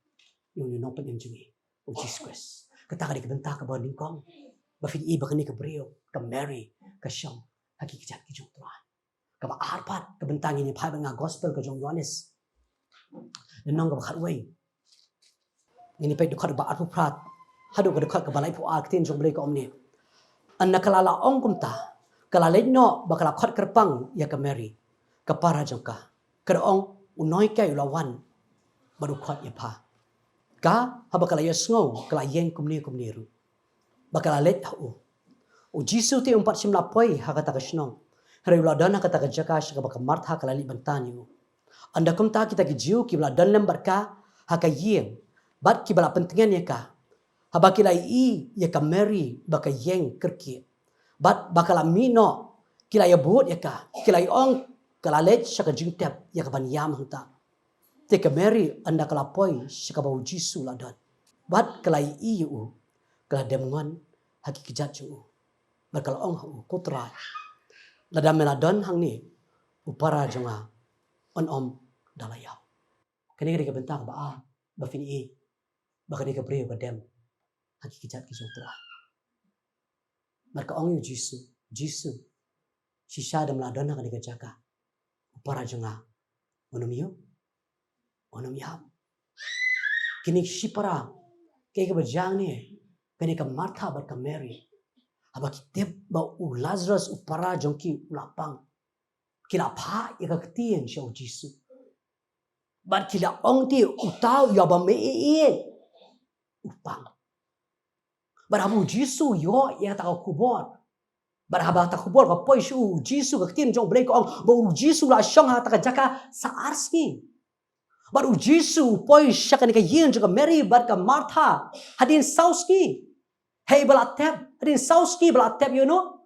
ïa une u nongpynim jong ngi, u Jisu Khrist? Kata ka dei ka bynta kaba nyngkong ba phin ïohi ba kane ka briew, ka Mary, ka shong ha ki kjat ki jong u Trai. Kaba ar pat, ka bynta ngin ïa phai bad nga gospel ka jong u Ïohannes, lynnong kaba khatwei. Ngin ïa peit dkhot ba arphew phra haduh ka dkhot kaba laiphew ar. Ka ktien jong u Blei ka ong kumne: Ynda ka la lah ong kumta, ka la leit noh bad ka la khot kyrpang ïa ka Mary, ka para jong ka. Ka da ong, u nonghikai u la wan bad u khot ïa pha. Ka, haba ka la ïohsngew, ka la ïeng kumne kumne ruh. Bad ka la leit ha u. U Jisu te um pat shym la poi ha kata ka shnong, hynrei u la don ha kata ka jaka sha kaba ka Martha ka la leit ban tan ïa u. Ynda kumta kita ki Jiw kiba la don lem bad ka ha ka ïing, bad kiba la pyntngen ïa ka, haba ki la ïohi ïa ka Mary ba ka ïeng kyrkieh, bad ba ka la mih noh, ki la ïabud ïa ka, ki la ïa-ong, ka la leit sha ka jingtep ïa kaban ïam hangta. Te ka Mary, ynda ka la poi sha kaba u Jisu u la don, bad ka la ïohi ïa u, ka la dem ngon ha ki kjat jong u, bad ka la ong ha u, ko Trai, lada me la don hangne, u para jong nga un ym da la ïap. Kane ka dei ka bynta kaba ar ba phin ïohi ba kane ka briew ka dem ha ki kjat ki jong u Trai. Bad ka ong ïa u Jisu, Jisu, shisha da me la don ha kane ka jaka, u para jong nga un ym ïoh, un ym ïap. Kine ki shipara, kaei kaba jia hangne? Kane ka Martha bad ka Mary, haba ki tip ba u Lazarus u para jong ki u la pang, ki la phah ïa ka ktien sha u Jisu. Bad ki la ong te, uta uba me ïeit u pang. Bad haba u Jisu u ïoh ïa kata ka khubor, bad haba kata ka khubor ka poi sha u, u Jisu, ka ktien jong u Blei ka ong ba u Jisu u la shong ha kata ka jaka sa ar sngi. Bad u Jisu u poi sha kane ka ïing jong ka Mary bad ka Martha hadien saw sngi. Hei ba la tep, hadien saw sngi ba la tep ïa uno?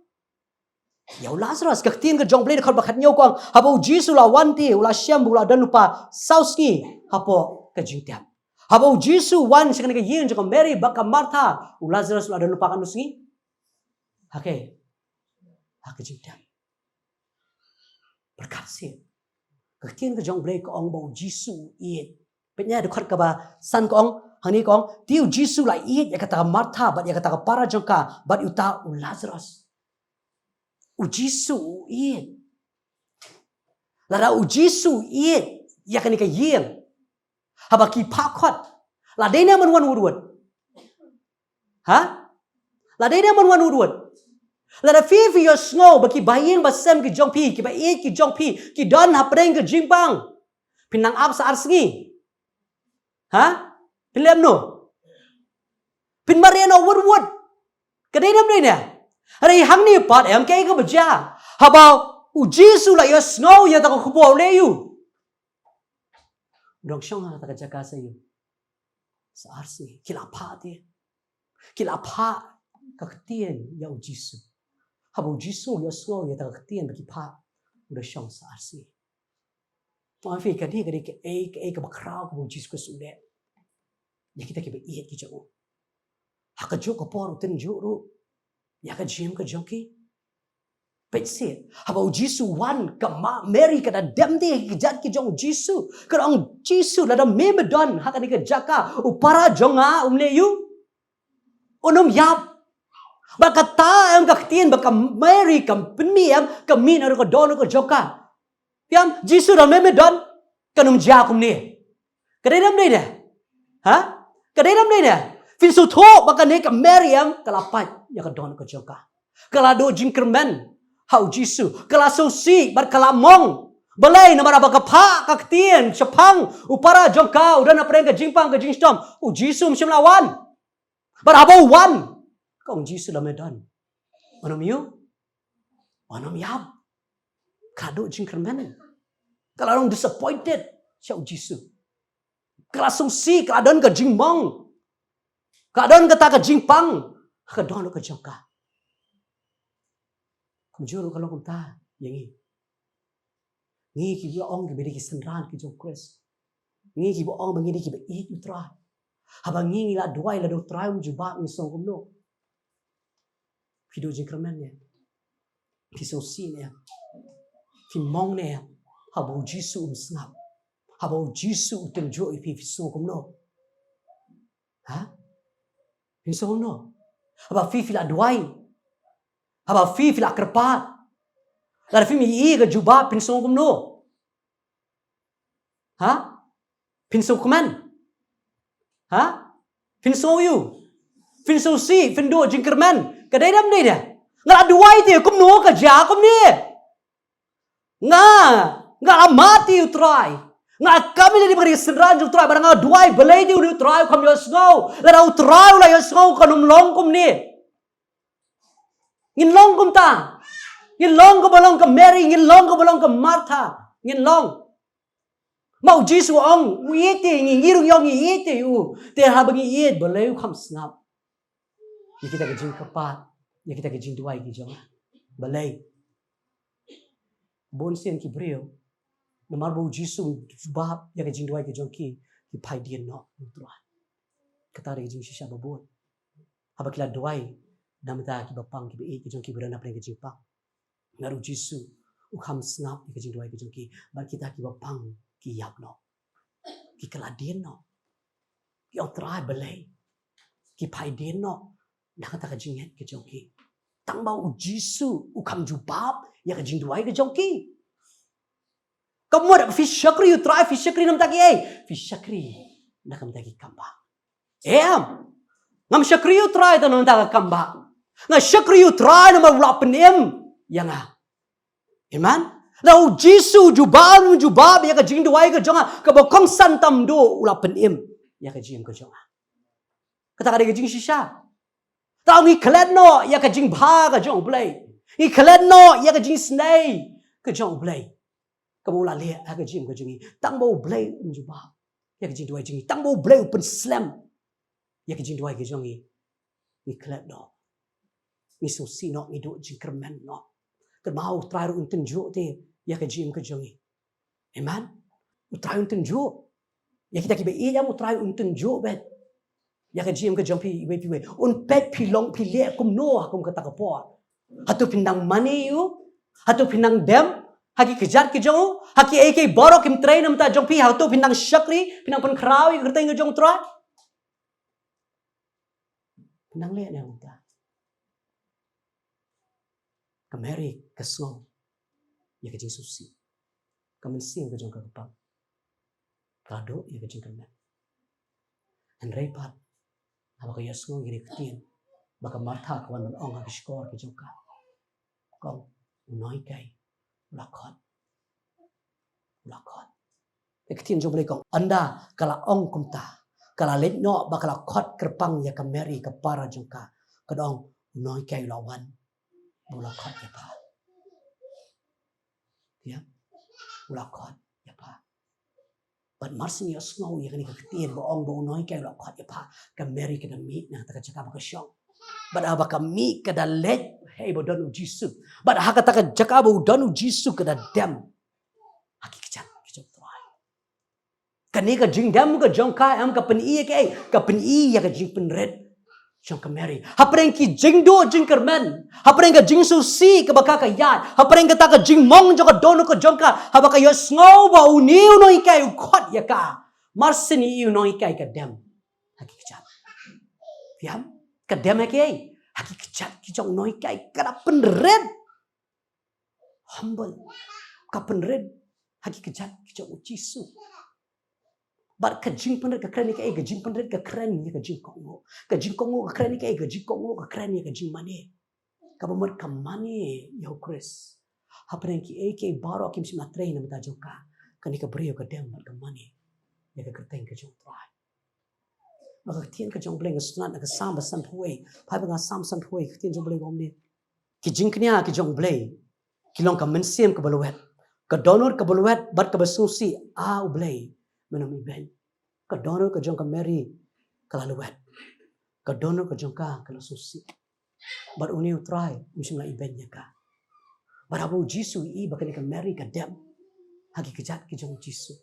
Ïa u Lazarus. Ka ktien ka jong u Blei dkhot ba khathynñiew ka ong, haba u Jisu u la wan te, u la shem ba u la don lypa saw sngi hapoh ka jingtep. Haba u Jisu u wan sha kane ka ïing jong ka Mary bad ka Martha, u Lazarus u la don lypa katno sngi? Ha ka, ha ka jingtep. Pyrkhat seh. Ka ktien ka jong u Blei ka ong ba u Jisu u ïeit. Peit ïa dkhot kaba san ka ong, hangne ka ong, te u Jisu u la ïeit ïa kata ka Martha bad ïa kata ka para jong ka bad ïa uta u Lazarus. U Jisu u ïeit. Lada u Jisu u ïeit ïa kane ka ïing, haba ki phah khot, la dei ne em ban wan wut wut? Ha? La dei ne em ban wan wut wut? Lada phi, phi ïohsngew ba ki bahaïing bahasem ki jong phi, ki baieit ki jong phi, ki don hapdeng ka jingpang, phin nang ap sa ar sngi? Ha? Phin leh kumno? Phin mareh noh wut wut. Ka dei ne em dei ne? Hynrei hangne pat em kaei kaba jia. Haba u Jisu u la ïohsngew ïa kata ka khubor, u leh aiu? U dang shong ha kata ka jaka sa aiu? Sa arsien. Ki la phah te. Ki la phah ka ktien ïa u Jisu. Haba u Jisu u ïohsngew ïa kata ka ktien ba ki phah, u dang shong sa arsien. Tang phi, kane ka dei kaei kaei kaba khraw kaba u Jisu Khrist u leh ïa kita kiba ïeit ki jong u. Ha kajuh ka por u tynjuh ruh ïa ka jingim ka jong ki. Peit seh, haba u Jisu u wan, ka ma Mary ka da dem te ha ki kjat ki jong u Jisu. Ka da ong, Jisu, lada me me don ha kane ka jaka, u para jong nga um leh aiu? Un ym ïap. Bad kata em ka ktien ba ka Mary ka pynmih em, ka mih na ka dohnud ka jong ka. Phi ong, Jisu, lada me me don, kan ym jia kumne. Ka dei ne ym dei ne? Ha? Ka dei ne ym dei ne? Phin sngewthuh ba kane ka Mary em ka la pait ïa ka dohnud ka jong ka. Ka la duh jingkyrmen ha u Jisu. Ka la sngewsih bad ka la mong. Balei? Namar haba ka phah ka ktien shaphang u para jong ka, u don hapdeng ka jingpang ka jingshitom, u Jisu um shym la wan. Bad haba u wan, ka ong, Jisu, lada me don, un ym aiu? Un ym ïap. Ka la duh jingkyrmen. Ka la long disappointed sha u Jisu. Ka la sngewsih, ka la don ka jingmong. Ka la don kata ka jingpang ha ka dohnud ka jong ka. Kumjuh ruh ka long kumta ïa ngi. Ngi kiba ong kiba dei ki synran ki jong u Khrist. Ngi kiba ong ba ngi dei kiba ïeit u Trai. Haba ngi, ngi la duwai lada u Trai um jubab, ngi sngew kumno? Phi duh jingkyrmen ne? Phi sngewsih ne? Phi mong ne? Haba u Jisu um sngap, haba u Jisu u tynjuh ïa phi, phi sngew kumno? Ha? Phin sngew kumno? Haba phi, phi la duwai, haba phi, phi la kyrpad, lada phim ïohi ka jubab, phin sngew kumno? Ha? Phin sngewkmen? Ha? Phin sngew aiu? Phin sngewsih, phin duh jingkyrmen. Ka dei ne ym dei ne? Nga la duwai te, kumno ka jia kumne? Nga, nga la mad ïa u Trai. Nga kam ïa lade ba nga dei synran jong u Trai, bad nga duwai, balei te une u Trai u kham ïohsngew? Lada u Trai u la ïohsngew kan ym long kumne. Ngin long kumta. Ngin long kumba long ka Mary, ngin long kumba long ka Martha. Ngin long. Ma u Jisu u ong, u ïeit ïa ngi, ngi ruh ngi ong ngi ïeit ïa u. Te haba ngi ïeit, balei u kham sngap ïa kita ki jingkyrpad, ïa kita ki jingduwai ki jong nga? Balei? Bun sien ki briew, namar ba u Jisu u jubab ïa ki jingduwai ki jong ki, ki phai dien noh na u Trai. Kata ka dei ka jingshisha ba bun. Haba ki la duwai na ka bynta kiba pang, kiba ïeit ki jong ki, ba don hapdeng ka jingpang, namar u Jisu u kham sngap ïa ka jingduwai ka jong ki. Bad kita kiba pang ki ïap noh, ki kylla dien noh, ki ong, Trai, balei? Ki phai dien noh na kata ka jingngeit ka jong ki. Tang ba u Jisu u kham jubab ïa ka jingduwai ka jong ki. Ka mut ba phi shakri ïa u Trai, phi shakri na ka bynta kiei? Phi shakri na ka bynta ki kambah. Em. Ngam shakri ïa u Trai tang na ka bynta ka kambah. Nga shakri ïa u Trai namar u la pynim ïa nga. Amen. Lada u Jisu u jubab, u jubab ïa ka jingduwai ka jong nga, kaba kongsan tam duh, u la pynim ïa ka jingim ka jong nga. Kata ka dei ka jingshisha. Tang ngi klet noh ïa ka jingbha ka jong u Blei. Ngi klet noh ïa ka jingsnei ka jong u Blei. Kaba u la leh ha ka jingim ka jong ngi. Tang ba u Blei um jubab ïa ka jingduwai jong ngi. Tang ba u Blei u pynslem ïa ka jingduwai ka jong ngi, ngi klet noh. Ngi sngewsih noh, ngi duh jingkyrmen noh. Kynmaw, u Trai ruh un tynjuh te ïa ka jingim ka jong ngi. Amen. U Trai un tynjuh. Ïa kita kiba ïeit ïa u Trai un tynjuh beit ïa ka jingim ka jong phi iwei pa iwei. Un peit phi long, phi leh kumno ha kum kata ka por. Hato phin nang mane ïa u? Hato phin nang dem ha ki kjat ki jong u? Ha kiei kiei baroh kim trei na ka bynta jong phi, hato phin nang shakri, phin nang pynkhraw ïa ka kyrteng ka jong u Trai? Phin nang leh ne em kumta? Ka Mary ka sngew ïa ka jingsngewsih. Ka mynsiem ka jong ka ka pang. Ka duh ïa ka jingkyrmen. Hynrei pat, haba ka ïohsngew ïa kane ka ktien ba ka Martha ka wan ban ong ha ki shkor ki jong ka, ka ong, u nonghikai u la khot. U la khot. Ka ktien jong U Blei ka ong, ynda ka la ong kumta, ka la leit noh bad ka la khot kyrpang ïa ka Mary ka para jong ka. Ka da ong, u nonghikai u la wan ba u la khot ïa pha. Ïa, u la khot ïa pha. Bad mar shen ïohsngew ïa kane ka ktien ba ong ba u nonghikai u la khot ïa pha, ka Mary ka da mih na kata ka jaka ba ka shong. Bad haba ka mih ka da leit ha ba don u Jisu. Bad ha kata ka jaka ba u don u Jisu ka da dem ha ki kjat ki jong u Trai. Kane ka jingdem ka jong ka em ka pyni ïa kaei? Ka pyni ïa ka jingpynrit jong ka Mary. Hapdeng ki jingduh jingkyrmen, hapdeng ka jingsngewsih kaba ka ka ïaid, hapdeng kata ka jingmong jong ka dohnud ka jong ka, haba ka ïohsngew ba une u nonghikai u khot ïa ka, mar shen ïa u nonghikai ka dem ha ki kjat. Phi ïam? Ka dem ha kiei? Ha ki kjat ki jong u nonghikai, ka da pynrit. Humble. Ka pynrit ha ki kjat ki jong u Jisu. Bad ka jingpynrit ka kren ïa kaei? Ka jingpynrit ka kren ïa ka jingkohnguh. Ka jingkohnguh ka kren ïa kaei? Ka jingkohnguh ka kren ïa ka jingmane. Kaba mut ka mane ïa u Khrist. Hapdeng kiei kiei baroh kim shym la trei na ka bynta jong ka, kane ka briew ka dem bad ka mane ïa ka kyrteng ka jong u Trai. Bad ka ktien ka jong u Blei nga sngewtynnat na ka Salm ba sanphew wei. Phai bad nga Salm sanphew wei, ka ktien jong u Blei ka ong kumne. Ki jingkñia ki jong u Blei ki long ka mynsiem kaba lwet, ka dohnud kaba lwet bad kaba sngewsih, a u Blei, men ym ibeiñ. Ka dohnud ka jong ka Mary ka la lwet. Ka dohnud ka jong ka ka la sngewsih. Bad une u Trai um shym la ibeiñ ïa ka. Bad haba u Jisu u ïohi ba kane ka Mary ka dem ha ki kjat ki jong u Jisu,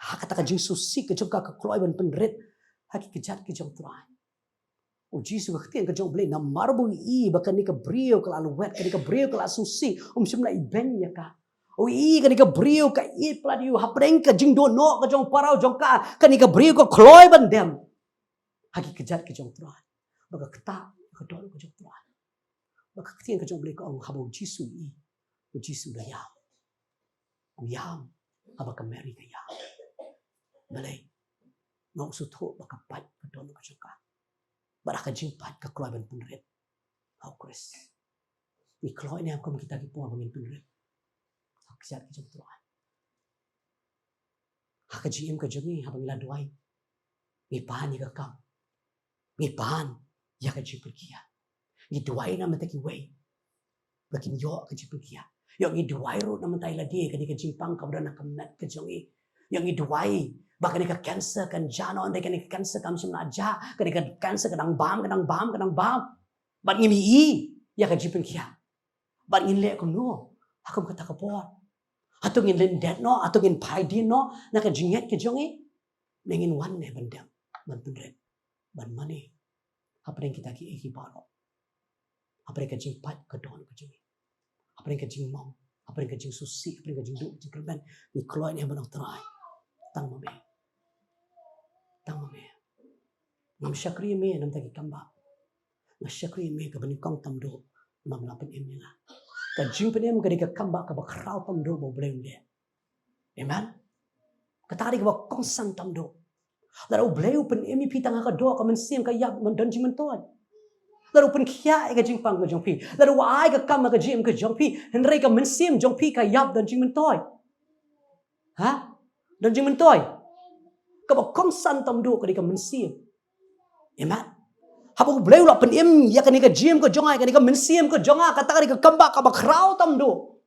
ha kata ka jingsngewsih ka jong ka ka kloi ban pynrit ha ki kjat ki jong u Trai. U Jisu, ka ktien ka jong u Blei, namar ba u ïohi ba kane ka briew ka la lwet, kane ka briew ka la sngewsih, um shym la ibeiñ ïa ka. U ïohi kane ka briew ka ïeit palat ïa u, hapdeng ka jingduh noh ka jong u Pharaoh jong ka, kane ka briew ka kloi ban dem ha ki kjat ki jong u Trai. Bad ka ktah ka dohnud ka jong u Trai. Bad ka ktien ka jong u Blei ka ong haba u Jisu u ïohi, u Jisu u da ïam. U ïam haba ka Mary ka ïam. Balei? Namar u sngewthuh ba ka pait ka dohnud ka jong ka. Bad ha ka jingpait ka kloi ban pynrit ha u Khrist. Ngi kloi ne em kum kita ki por ba ngin pynrit ha ki kjat ki jong u Trai? Ha ka jingim ka jong ngi haba ngi la duwai, ngi pan ïa ka kam, ngi pan ïa ka jingpynkhiah, ngi duwai na ka bynta kiwei ba kin ïoh ka jingpynkhiah. Ïoh ngi duwai ruh na ka bynta ïa lade, kane ka jingpang kaba don ha ka met ka jong ngi. Ïoh ngi duwai ba kane ka cancer kan jah noh, hynrei kane ka cancer kam shym la jah, kane ka cancer ka dang bam, ka dang bam, ka dang bam. Bad ngim ïohi ïa ka jingpynkhiah. Bad ngin leh kumno ha kum kata ka por? Hato ngin lyndet noh, hato ngin phai dien noh na ka jingngeit ka jong ngi? Ne ngin wan ne ban dem, ban pynrit, ban mane hapdeng kita kiei kiei baroh? Hapdeng ka jingpait ka dohnud ka jong ngi, hapdeng ka jingmong, hapdeng ka jingsngewsih, hapdeng ka jingduh jingkyrmen, ngi kloi ne em ban ong, Trai, tang ma me, tang ma me. Ngam shakri ïa me na ka bynta ki kam bah. Nga shakri ïa me kaba nyngkong tam duh, namar me la pynim ïa nga. Ka jingpynim ka dei ka kam bah kaba khraw tam duh ba U Blei un leh. Amen. Kata ka dei kaba kongsan tam duh. Lada U Blei u pynim ïa phi tang ha ka doh, ka mynsiem ka ïap, man don jingmyntoi. Lada u pynkhiah ïa ka jingpang ka jong phi, lada u ai ka kam ha ka jingim ka jong phi, hynrei ka mynsiem jong phi ka ïap, don jingmyntoi? Ha? Don jingmyntoi? Kaba kongsan tam duh ka dei ka mynsiem. Amen. Haba U Blei u la pynim ïa kane ka jingim ka jong nga, ïa kane ka mynsiem ka jong nga, kata ka dei ka kam bah kaba khraw tam duh.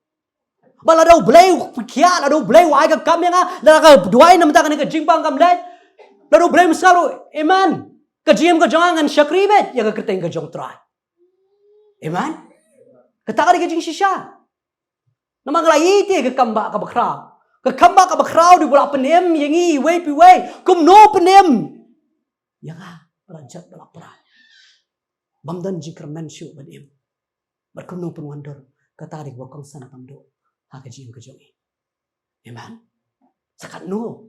Ba lada U Blei u pynkhiah, lada U Blei u ai ka kam ïa nga, lada nga duwai na ka bynta kane ka jingpang kam leit, lada U Blei um sngew ruh, amen, ka jingim ka jong nga ngan shakri beit ïa ka kyrteng ka jong U Trai. Amen. Kata ka dei ka jingshisha. Namar nga la ïeit ïa ka kam bah kaba khraw. Ka kam bah kaba khraw dei ba u la pynim ïa ngi iwei pa iwei. Kumno pynim ïa nga, ba la jot, ba la pra, bym don jingkyrmen shuh ban im? Bad kumno pynwandur? Kata ka dei kaba kongsan tam duh ha ka jingim ka jong ngi. Amen. Sa katno,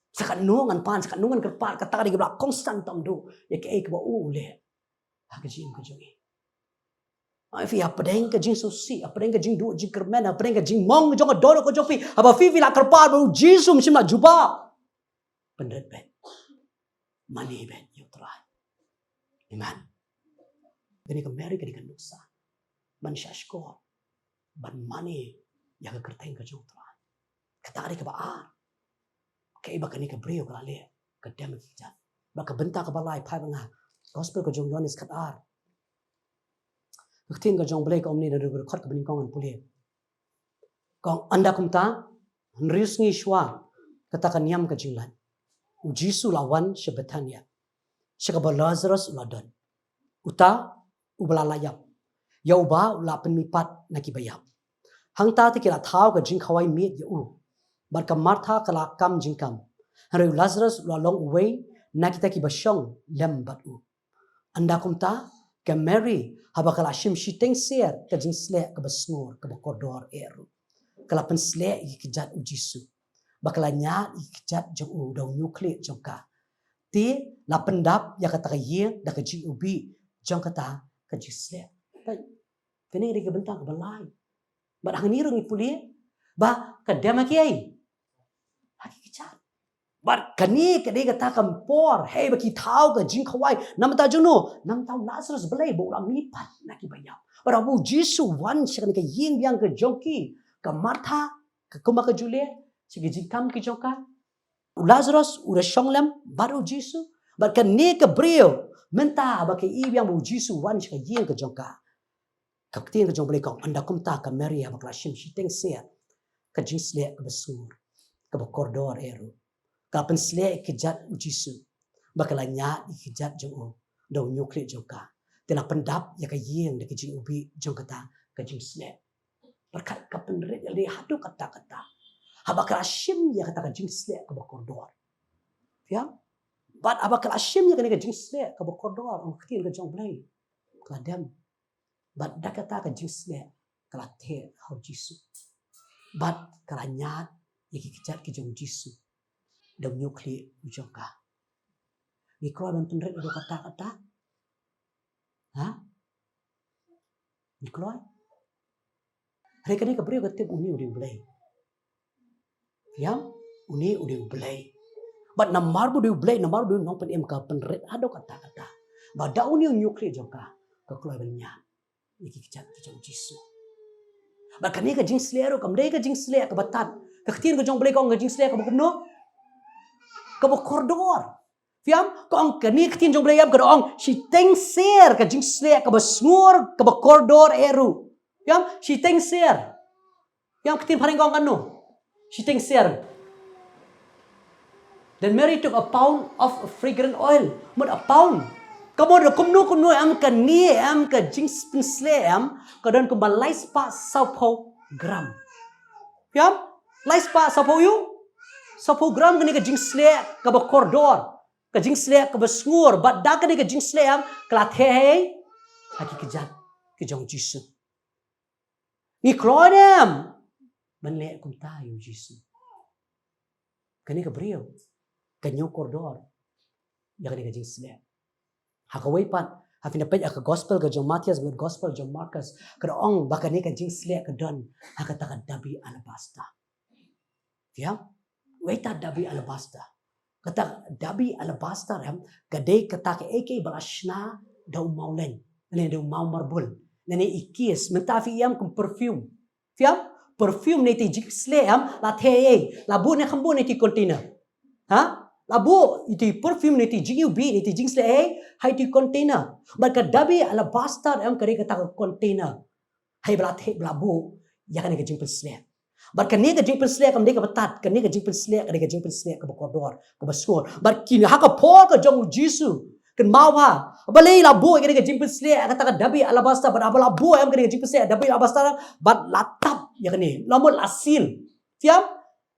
sa katno ngan pan, sa katno ngan kyrpad, kata ka dei kaba la kongsan tam duh ïa kaei kaba u u leh ha ka jingim ka jong ngi. Ai, phi, hapdeng ka jingsngewsih, hapdeng ka jingduh jingkyrmen, hapdeng ka jingmong jong ka dohnud ka jong phi, haba phi, phi la kyrpad bad U Jisu um shym la jubab, pynrit beit, mane beit ïa U Trai. Amen. Kane ka Mary ka dei ka nuksa ban shahshkor, ban mane ïa ka kyrteng ka jong U Trai. Kata ka dei kaba ar. Kaei ba kane ka briew ka la leh? Ka dem ha ki kjat. Bad ka bynta kaba lai, phai bad nga Gospel ka jong u Ïoannis khatar, Ka ktien ka jong U Blei ka ong kumne, na ka dkhot kaba nyngkong ngan pule. Ka ong, ynda kumta, hynriew sngi shuwa kata ka niam ka jinglait, U Jisu u la wan sha Bethania, sha kaba u Lazarus u la don, uta uba la la ïap, ïa uba u la pynmihpat na kiba ïap. Hangta te ki la thaw ka jingkhawai miet ïa u, bad ka Martha ka la kam jingkam, hynrei u Lazarus u la long uwei na kita kiba shong lem bad u. Ynda kumta, ka Mary, haba ka la shim shiteng sher ka jingsleh kaba sngur, kaba kordor eh ruh, ka la pynsleh ïa ki kjat U Jisu, bad ka la ñiad ïa ki kjat jong u da u hynñiewkhlieh jong ka. Te la pyndap ïa kata ka ïing da ka jingïohi jong kata ka jingsleh. Peit, kane ka dei ka bynta kaba lai. Bad hangne ruh ngi pule ba ka dem ha kiei? Ha ki kjat. Bad kane ka dei kata ka por, hei, ba ki thaw ka jingkhawai. Namar ta jong no, namar ta u Lazarus, balei? Ba u la mihpat na kiba ïap. Bad haba U Jisu u wan sha kane ka ïing biang ka jong ki, ka Martha, ka kumba ka ju leh, sha ki jingkam ki jong ka, u Lazarus u da shong lem bad U Jisu. Bad kane ka briew, mynta ba ka i biang ba U Jisu u wan sha ka ïing ka jong ka, ka ktien ka jong U Blei ka ong, ynda kumta ka Mary, haba ka la shim shiteng sher ka jingsleh kaba sngur, kaba kordor eh ruh, ka la pynsleh ïa ki kjat U Jisu, bad ka la ñiad ïa ki kjat jong u da u hynñiewkhlieh jong ka. Te la pyndap ïa ka ïing da ka jingïohi jong kata ka jingsleh. Bad ka, ka pynrit ïalade haduh katta katta, haba ka la shim ïa kata ka jingsleh kaba kordor. Phi ïam? Bad haba ka la shim ïa kane ka jingsleh kaba kordor, ong ka ktien ka jong U Blei, ka la dem. Bad da kata ka jingsleh ka la theh ha U Jisu, bad ka la ñiad ïa ki kjat ki jong U Jisu da u hynñiewkhlieh u jong ka. Ngi kloi ban pynrit haduh katta katta? Ha? Ngi kloi? Hynrei kane ka briew ka tip une u dei U Blei. Phi ïam? Une u dei U Blei. Bad namar ba u dei U Blei, namar ba u dei u Nongpynim, ka pynrit haduh katta katta ba da une u hynñiewkhlieh jong ka, ka kloi ban ñiad ïa ki kjat ki jong U Jisu. Bad kane ka jingsleh ruh kam dei ka jingsleh kaba tad. Ka ktien ka jong U Blei ka ong ka jingsleh kaba kumno? Kaba kordor. Phi ïam? Ka ong kane ka ktien jong U Blei, ïam, ka da ong shiteng sher ka jingsleh kaba sngur, kaba kordor eh ruh. Phi ïam? Shiteng sher. Phi ïam, ka ktien phareng ka ong kano? Shiteng sher. Then Mary took a pound of fragrant oil. Mut a pound, ka mut kumno kumno em, kane em ka jingpynsleh em, ka don kumba lai spah sawphew gram. Phi ïam? Lai spah sawphew ïu? Sawphew gram kane ka jingsleh kaba kordor, ka jingsleh kaba sngur. Bad da kane ka jingsleh em ka la theh ha ki kjat ki jong U Jisu. Ngi kloi ne em ban leh kumta ïa U Jisu? Kane ka briew ka ñiew kordor ïa kane ka jingsleh. Ha kawei pat, ha phin peit ha ka gospel ka jong Mathaios bad gospel jong Markos, ka da ong ba kane ka jingsleh ka don ha kata ka dabi alabaster. Phi ïam? Wei ta dabi alabaster. Kata dabi alabaster em, ka dei kata kaei kaei ba la shna da u mawleiñ, lane da u mawmarbul, lane i kis, mynta phi ïam kum perfume. Phi ïam? Perfume ne te jingsleh em, la theh ei, la buh ne kham buh ne te container? Ha? La buh ïa te perfume ne te jingïohi ne te jingsleh ei ha ïa te container. Bad ka dabi alabaster em ka dei kata ka container, hei, ba la theh, ba la buh ïa kane ka jingpynsleh. Bad kane ka jingpynsleh kam dei kaba tad, kane ka jingpynsleh ka dei ka jingpynsleh kaba kordor, kaba sngur. Bad kine ha ka por ka jong U Jisu, kynmaw ha, balei la buh ïa kane ka jingpynsleh ha kata ka dabi alabaster, bad haba la buh em kane ka jingpynsleh ha dabi alabaster, bad la tap ïa kane, la mut la seal. Phi ïam?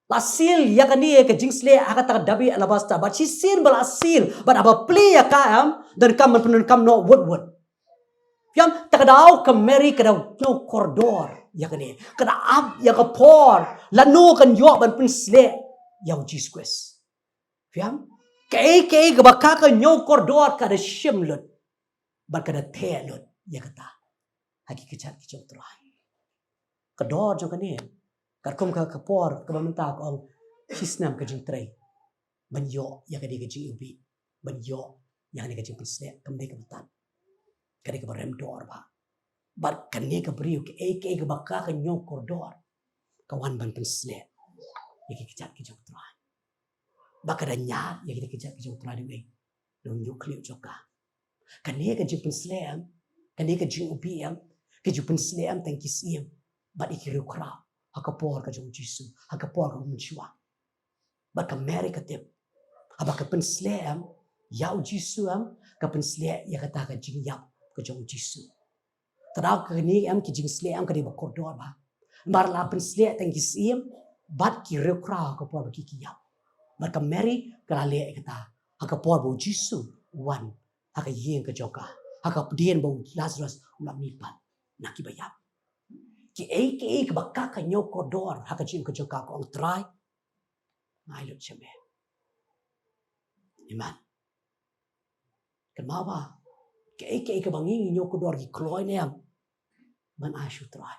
La seal ïa kane ka jingsleh ha kata ka dabi alabaster. Bad shisien ba la seal, bad haba plie ïa ka em, donkam ban pyndonkam noh wut wut. Phi ïam? Te ka daw ka Mary ka da ñiew kordor ïa kane, ka da ap ïa ka por lano kan ïoh ban pynsleh ïa U Jisu Khrist. Phi ïam? Kaei kaei kaba ka ka ñiew kordor ka da shim lut, bad ka da theh lut ïa kata ha ki kjat ki jong U Trai. Ka dor jong kane, katkum ka, ka por kaba mynta ka ong shi snem ka jingtrei ban ïoh ïa kane ka jingïohi, ban ïoh ïa kane ka jingpynsleh, kam dei kaba tad, ka dei kaba rem dor bha. Bad kane ka briew, kaei kaei kaba ka ka ñiew kordor, ka wan ban pynsleh ïa ki kjat ki jong U Trai. Bad ka da ñiad ïa ki kjat ki jong U Trai da u ei? Da u hynñiewkhlieh jong ka. Kane ka jingpynsleh em, kane ka jingïohi em, Ki ju pynsleh em tang ki syiem bad ïa ki riewkhraw ha ka por ka jong u Jisu, ha ka por kaba mynshuwa. Bad ka Mary ka tip, haba ka pynsleh em ïa u Jisu em, ka pynsleh ïa kata ka jingïap ka jong u Jisu. Tang da kane em ki jingsleh em ka dei ba kordor bha. Namar la pynsleh tang ki syiem bad ki riewkhraw ha ka por ba ki ki ïap. Bad ka Mary ka la leh ïa kata ha ka por ba u Jisu u wan ha ka ïing ka jong ka, ha ka pdien ba u Lazarus u la mih pat na kiba ïap. Kiei kiei kaba ka ka ñiew kordor ha ka jingim ka jong ka, ka ong, Trai, nga ai lut sha me. Amen. Kynmaw ba kiei kiei kaba ngi ñiew kordor, ngi kloi ne em ban ai sha u Trai?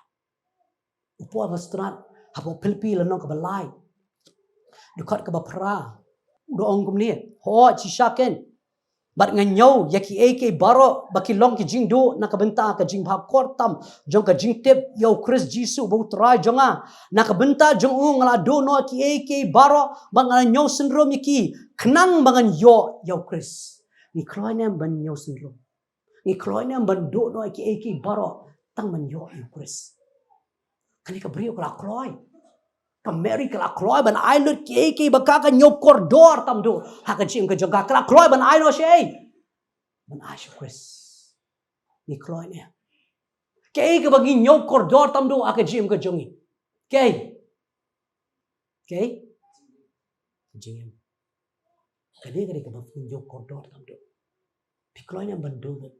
U Paul ba sngewthuh hapoh Philippi lynnong kaba lai, dkhot kaba phra, u da ong kumne: Hooid, shisha keiñ, bad nga ñiew ïa kiei kiei baroh ba ki long ki jingduh na ka bynta ka jingbha kordor tam jong ka jingtip ïa u Khrist Jisu ba u Trai jong nga. Na ka bynta jong u nga la duh noh kiei kiei baroh bad nga la ñiew synrum ïa ki, khnang ba ngan ïoh ïa u Khrist. Ngi kloi ne em ban ñiew synrum? Ngi kloi ne em ban duh noh kiei kiei baroh tang ban ïoh ïa u Khrist? Kane ka briew ka la kloi. Ka Mary ka la kloi ban ai lut kiei kiei ba ka ka ñiew kordor tam duh ha ka jingim ka jong ka. Ka la kloi ban ai noh sha ei? Ban ai sha u Khrist. Ngi kloi ne em? Kiei kaba ngi ñiew kordor tam duh ha ka jingim ka jong ngi? Kiei? Kiei? Ka jingim. Kane ka dei kaba ngi ñiew kordor tam duh. Phi kloi ne em ban duh lut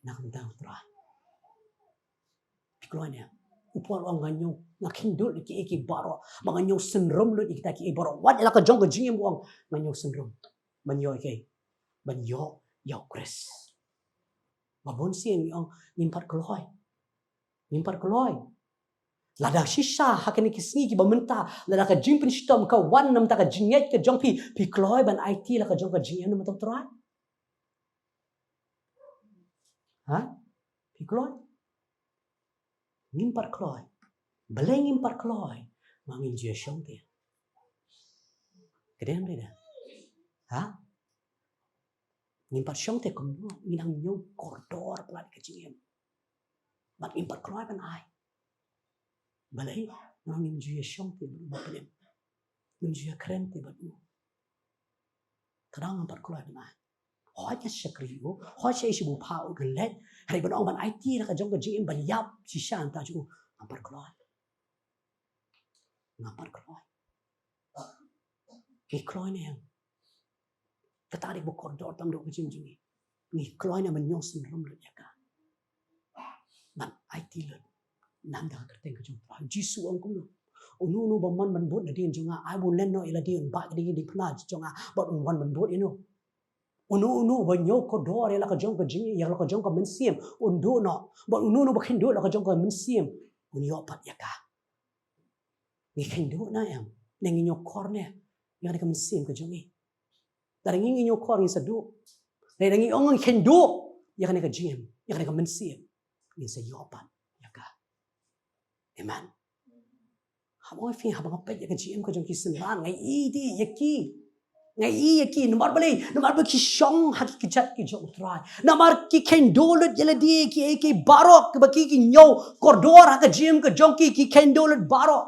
na ka bynta u Trai? Phi kloi ne em? U Paul u ong, nga ñiew, nga kheiñ duh lut kiei kiei baroh, ba nga ñiew synrum lut ïa kita kiei baroh. Wat ïa la ka jong ka jingim, u ong, nga ñiew synrum ban ïoh ïa kiei? Ban ïoh ïa u Khrist. Ba bun sien ngi ong ngim pat kloi. Ngim pat kloi. Lada shisha ha kine ki sngi kiba mynta, lada ka jingpynshitom ka wan na bynta ka jingngeit ka jong phi, phi kloi ban aiti la ka jong ka jingim na bynta u Trai? Ha? Phi kloi? Ngim pat kloi. Balei ngim pat kloi? Namar ngim ju ïashong te. Ka dei ne em dei da? Ha? Ngim pat shong te, kumno ngi nang ñiew kordor palat ka jingim bad ngim pat kloi ban ai? Balei? Namar ngim ju ïashong te bad u Bah Pynim. Ngim ju ïakren te bad u. Ka dang ngim pat kloi ban ai. Hooid nga shakri ïa u, hooid shaei shaei ba u phah u, ngan leit. Hynrei ban ong ban aiti la ka jong ka jingim, ban ïap shisha na bynta jong u, ngam pat kloi. Ngam pat kloi. Ngi kloi ne em? Kata dei ba kordor tam duh ka jingim jong ngi. Ngi kloi ne em ban ñiew synrum lut ïa ka, ban aiti lut na bynta ka kyrteng ka jong u Trai? U Jisu u ong kumno? Uno uno ba mon ban bud nadien jong nga, ai ba un len noh ïa lade, un bah ïa ka diengphna jong nga bad un wan ban bud ïa no. Uno uno ba ñiew kordor ïa la ka jong ka jingim, ïa la ka jong ka mynsiem, un duh noh. Bad uno uno ba kheiñ duh la ka jong ka mynsiem, un ïoh pat ïa ka. Ngi kheiñ duh ne em? Ne ngi ñiew kordor ne ïa kane ka mynsiem ka jong ngi? Lada ngi, ngi ñiew kordor, ngin sa duh. Lada ngi ong ngi kheiñ duh ïa kane ka jingim, ïa kane ka mynsiem, ngin sa ïoh pat ïa ka. Amen. Haba nga phi, haba nga peit ïa ka jingim ka jong ki synran, nga ïeit ïa ki. Nga ïeit ïa ki. Namar balei? Namar ba ki shong ha ki kjat ki jong u Trai. Namar ki kheiñ duh lut ïa lade, kiei kiei baroh kiba ki, ki ñiew kordor ha ka jingim ka jong ki, ki kheiñ duh lut baroh.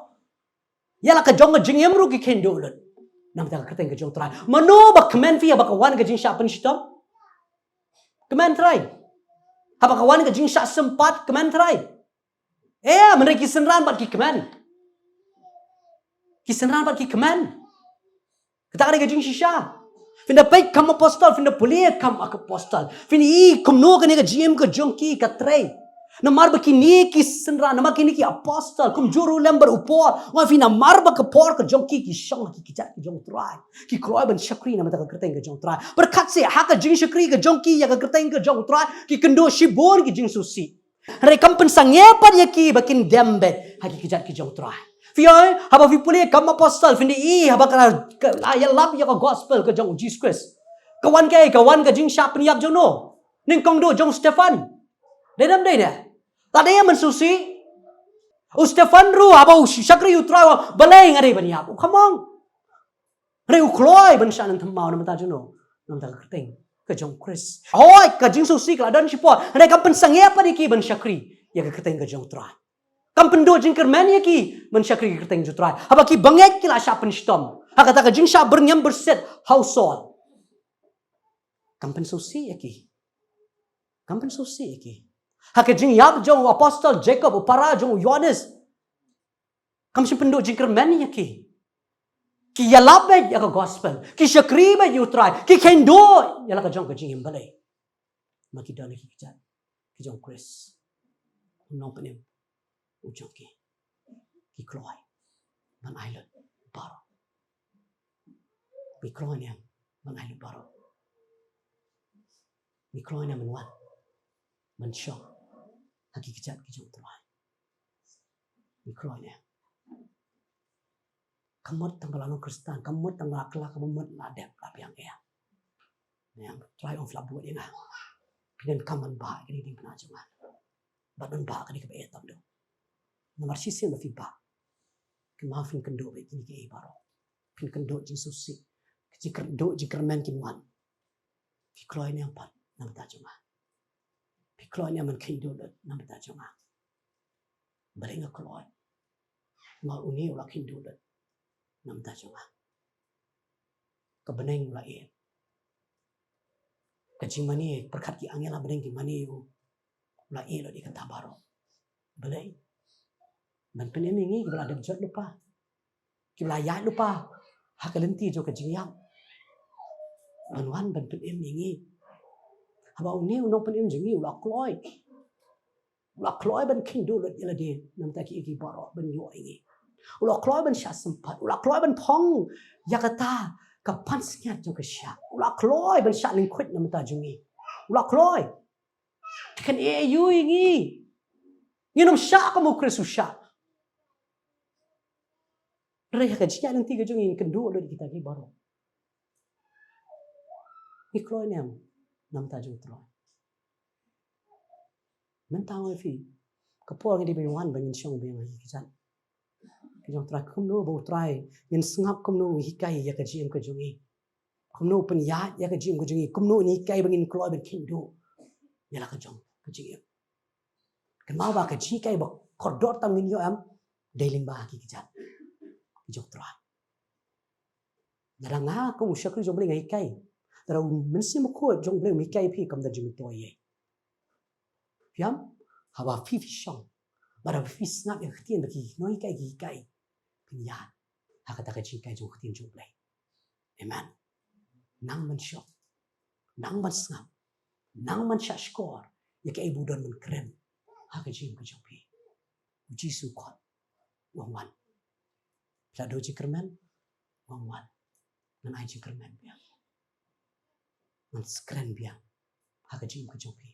Ïa la ka jong ka jingim ruh ki kheiñ duh lut. Na bynta ka kyrteng ka jong u Trai. Mano ba kmen phi haba ka wan ka jingshah pynshitom? Kmen Trai. Haba ka wan ka jingshah sympat, kmen Trai. Eh, hynrei ki synran pat ki kmen. Ki synran pat ki kmen. Kata ka dei ka jingshisha. Phin da peit Kam Apostol, phin da pule Kam Apostol, phin i kumno kane ka jingim ka jong ki ka trei. Namar ba kine ki synran, namar kine ki apostol, kumjuh ruh lem bad u Paul, nga phi, namar ba ka por ka jong ki, ki shong ha ki kjat ki jong u Trai. Ki kloi ban shakri na bynta ka kyrteng ka jong u Trai. Pyrkhat seh, ha ka jingshakri ka jong ki ïa ka kyrteng ka jong u Trai, ki kynduh shibun ki jingsngewsih. Hynrei kam pynsangeh pat ïa ki ba kin dem beit ha ki kjat ki jong u Trai. Phi ïohi, haba phi pule Kam Apostol, phin da i haba ka la, ka la ïalap ïa ka gospel ka jong u Jisu Khrist, ka wan kaei? Ka wan ka jingshah pynïap jong no? Nyngkong duh jong u Stephan. Dei ne em dei ne? Lada ïa mynsngewsih, u Stephan ruh haba u shakri ïa u Trai, u ong, balei nga dei ban ïap? U kham ong. Hynrei u kloi ban shah nang thymmai na bynta jong no? Na bynta ka kyrteng ka jong u Khrist. Hooid, ka jingsngewsih ka la don shipor, hynrei kam pynsangeh pat ïa ki ban shakri ïa ka kyrteng ka jong U Trai. Kam pynduh jingkyrmen ïa ki ban shakri ka kyrteng jong U Trai. Haba ki bangeit ki la shah pynshitom ha kata ka jingshah byrngem byrset ha u Saul. Kam pynsngewsih ïa ki. Kam pynsngewsih ïa ki. Ha ka jingïap jong u apostol Jacob, u para jong u Ïoannis, kam shym pynduh jingkyrmen ïa ki. Ki ïalap beit ïa ka gospel, ki shakri beit ïa U Trai, ki kheiñduh ïa la ka jong ka jingim balei? Ma ki don ha ki kjat ki jong U Khrist, u nongpynim u jong ki. Ki kloi ban ai lut baroh. Ki kloi ne em ban ai lut baroh? Ki kloi ne em ban wan ban shong ha ki kjat ki jong U Trai? Ki kloi ne em? Kam mut tang ba la long Khristan, kam mut tang ba la kylla, kam mut la dep la biang ïa. Nang Trai ong, phi la bud ïa nga. Phi donkam ban bah ïa kine ki diengphna jong nga. Bad ban bah ïa kane kaba ïeit tam dum. Namar shisien ba phi bah, kynmaw phin kynduh beit kine kiei baroh. Phin kynduh jingsngewsih, ka jingkyrduh jingkyrmen kin wan. Phi kloi ne em pat na bynta jong nga? Phi kloi ne em ban kheiñduh lut na bynta jong nga? Balei nga kloi? Namar une u la kheiñduh lut na bynta jong nga. Ka bneng u la ïeh. Ka jingmane pyrkhat ki angel ha bneng ki mane ïa u, u la ïeh lut ïa kata baroh. Balei? Ban pynim ïa ngi kiba la dep jot lypa, kiba la ïaid lypa ha ka lynti jong ka jingïap. Ban wan ban pynim ïa ngi. Haba une u nongpynim jong ngi u la kloi, u la kloi ban kheiñduh lut ïa lade na bynta kiei kiei baroh ban ïoh ïa ngi. U la kloi ban shah sympat, u la kloi ban phong ïa kata ka pansngiat jong ka shiah. U la kloi ban shah lyngkhuit na bynta jong ngi. U la kloi. Te kan ïeh aïu ïa ngi? Ngin ym shah kum U Khrist u shah. Hynrei ha ka jingïaid lynti ka jong ngi ngin kynduh lut ïa kita kiei baroh. Ngi kloi ne em na bynta jong U Trai? Mynta nga ong ïa phi, ka por ngi dei ban wan ba ngin shong biang ha ki kjat ki jong U Trai. Kumno ba U Trai, ngin sngap kumno u hikai ïa ka jingim ka jong ngi. Kumno u pynïaid ïa ka jingim ka jong ngi, kumno un hikai ba ngin kloi ban kheiñduh ïa la ka jong ka jingim. Kynmaw ba ka jinghikai ba kordor tam ngin ïoh em, dei lyngba ha ki kjat ki jong U Trai. Lada nga kum u shakri jong U Blei nga hikai, lada U Mynsiem Bakhuid jong U Blei um hikai ïa phi, kam don jingmyntoi ei. Phi ïam? Haba phi phi shong bad haba phi sngap ïa ka ktien ba ki nonghikai ki hikai, phin ïaid ha kata ka jinghikai jong ka ktien jong U Blei. Amen. Nang ban shong, nang ban sngap, nang ban shah shkor ïa kaei ba u don ban kren ha ka jingim ka jong phi. U Jisu u khot, u ong wan. Phi la duh jingkyrmen? U ong wan, ngan ai jingkyrmen biang. Ngan skren biang ha ka jingim ka jong phi,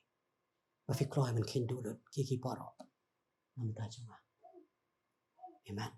ba phi kloi ban kheiñduh lut kiei kiei baroh na bynta jong nga. Amen.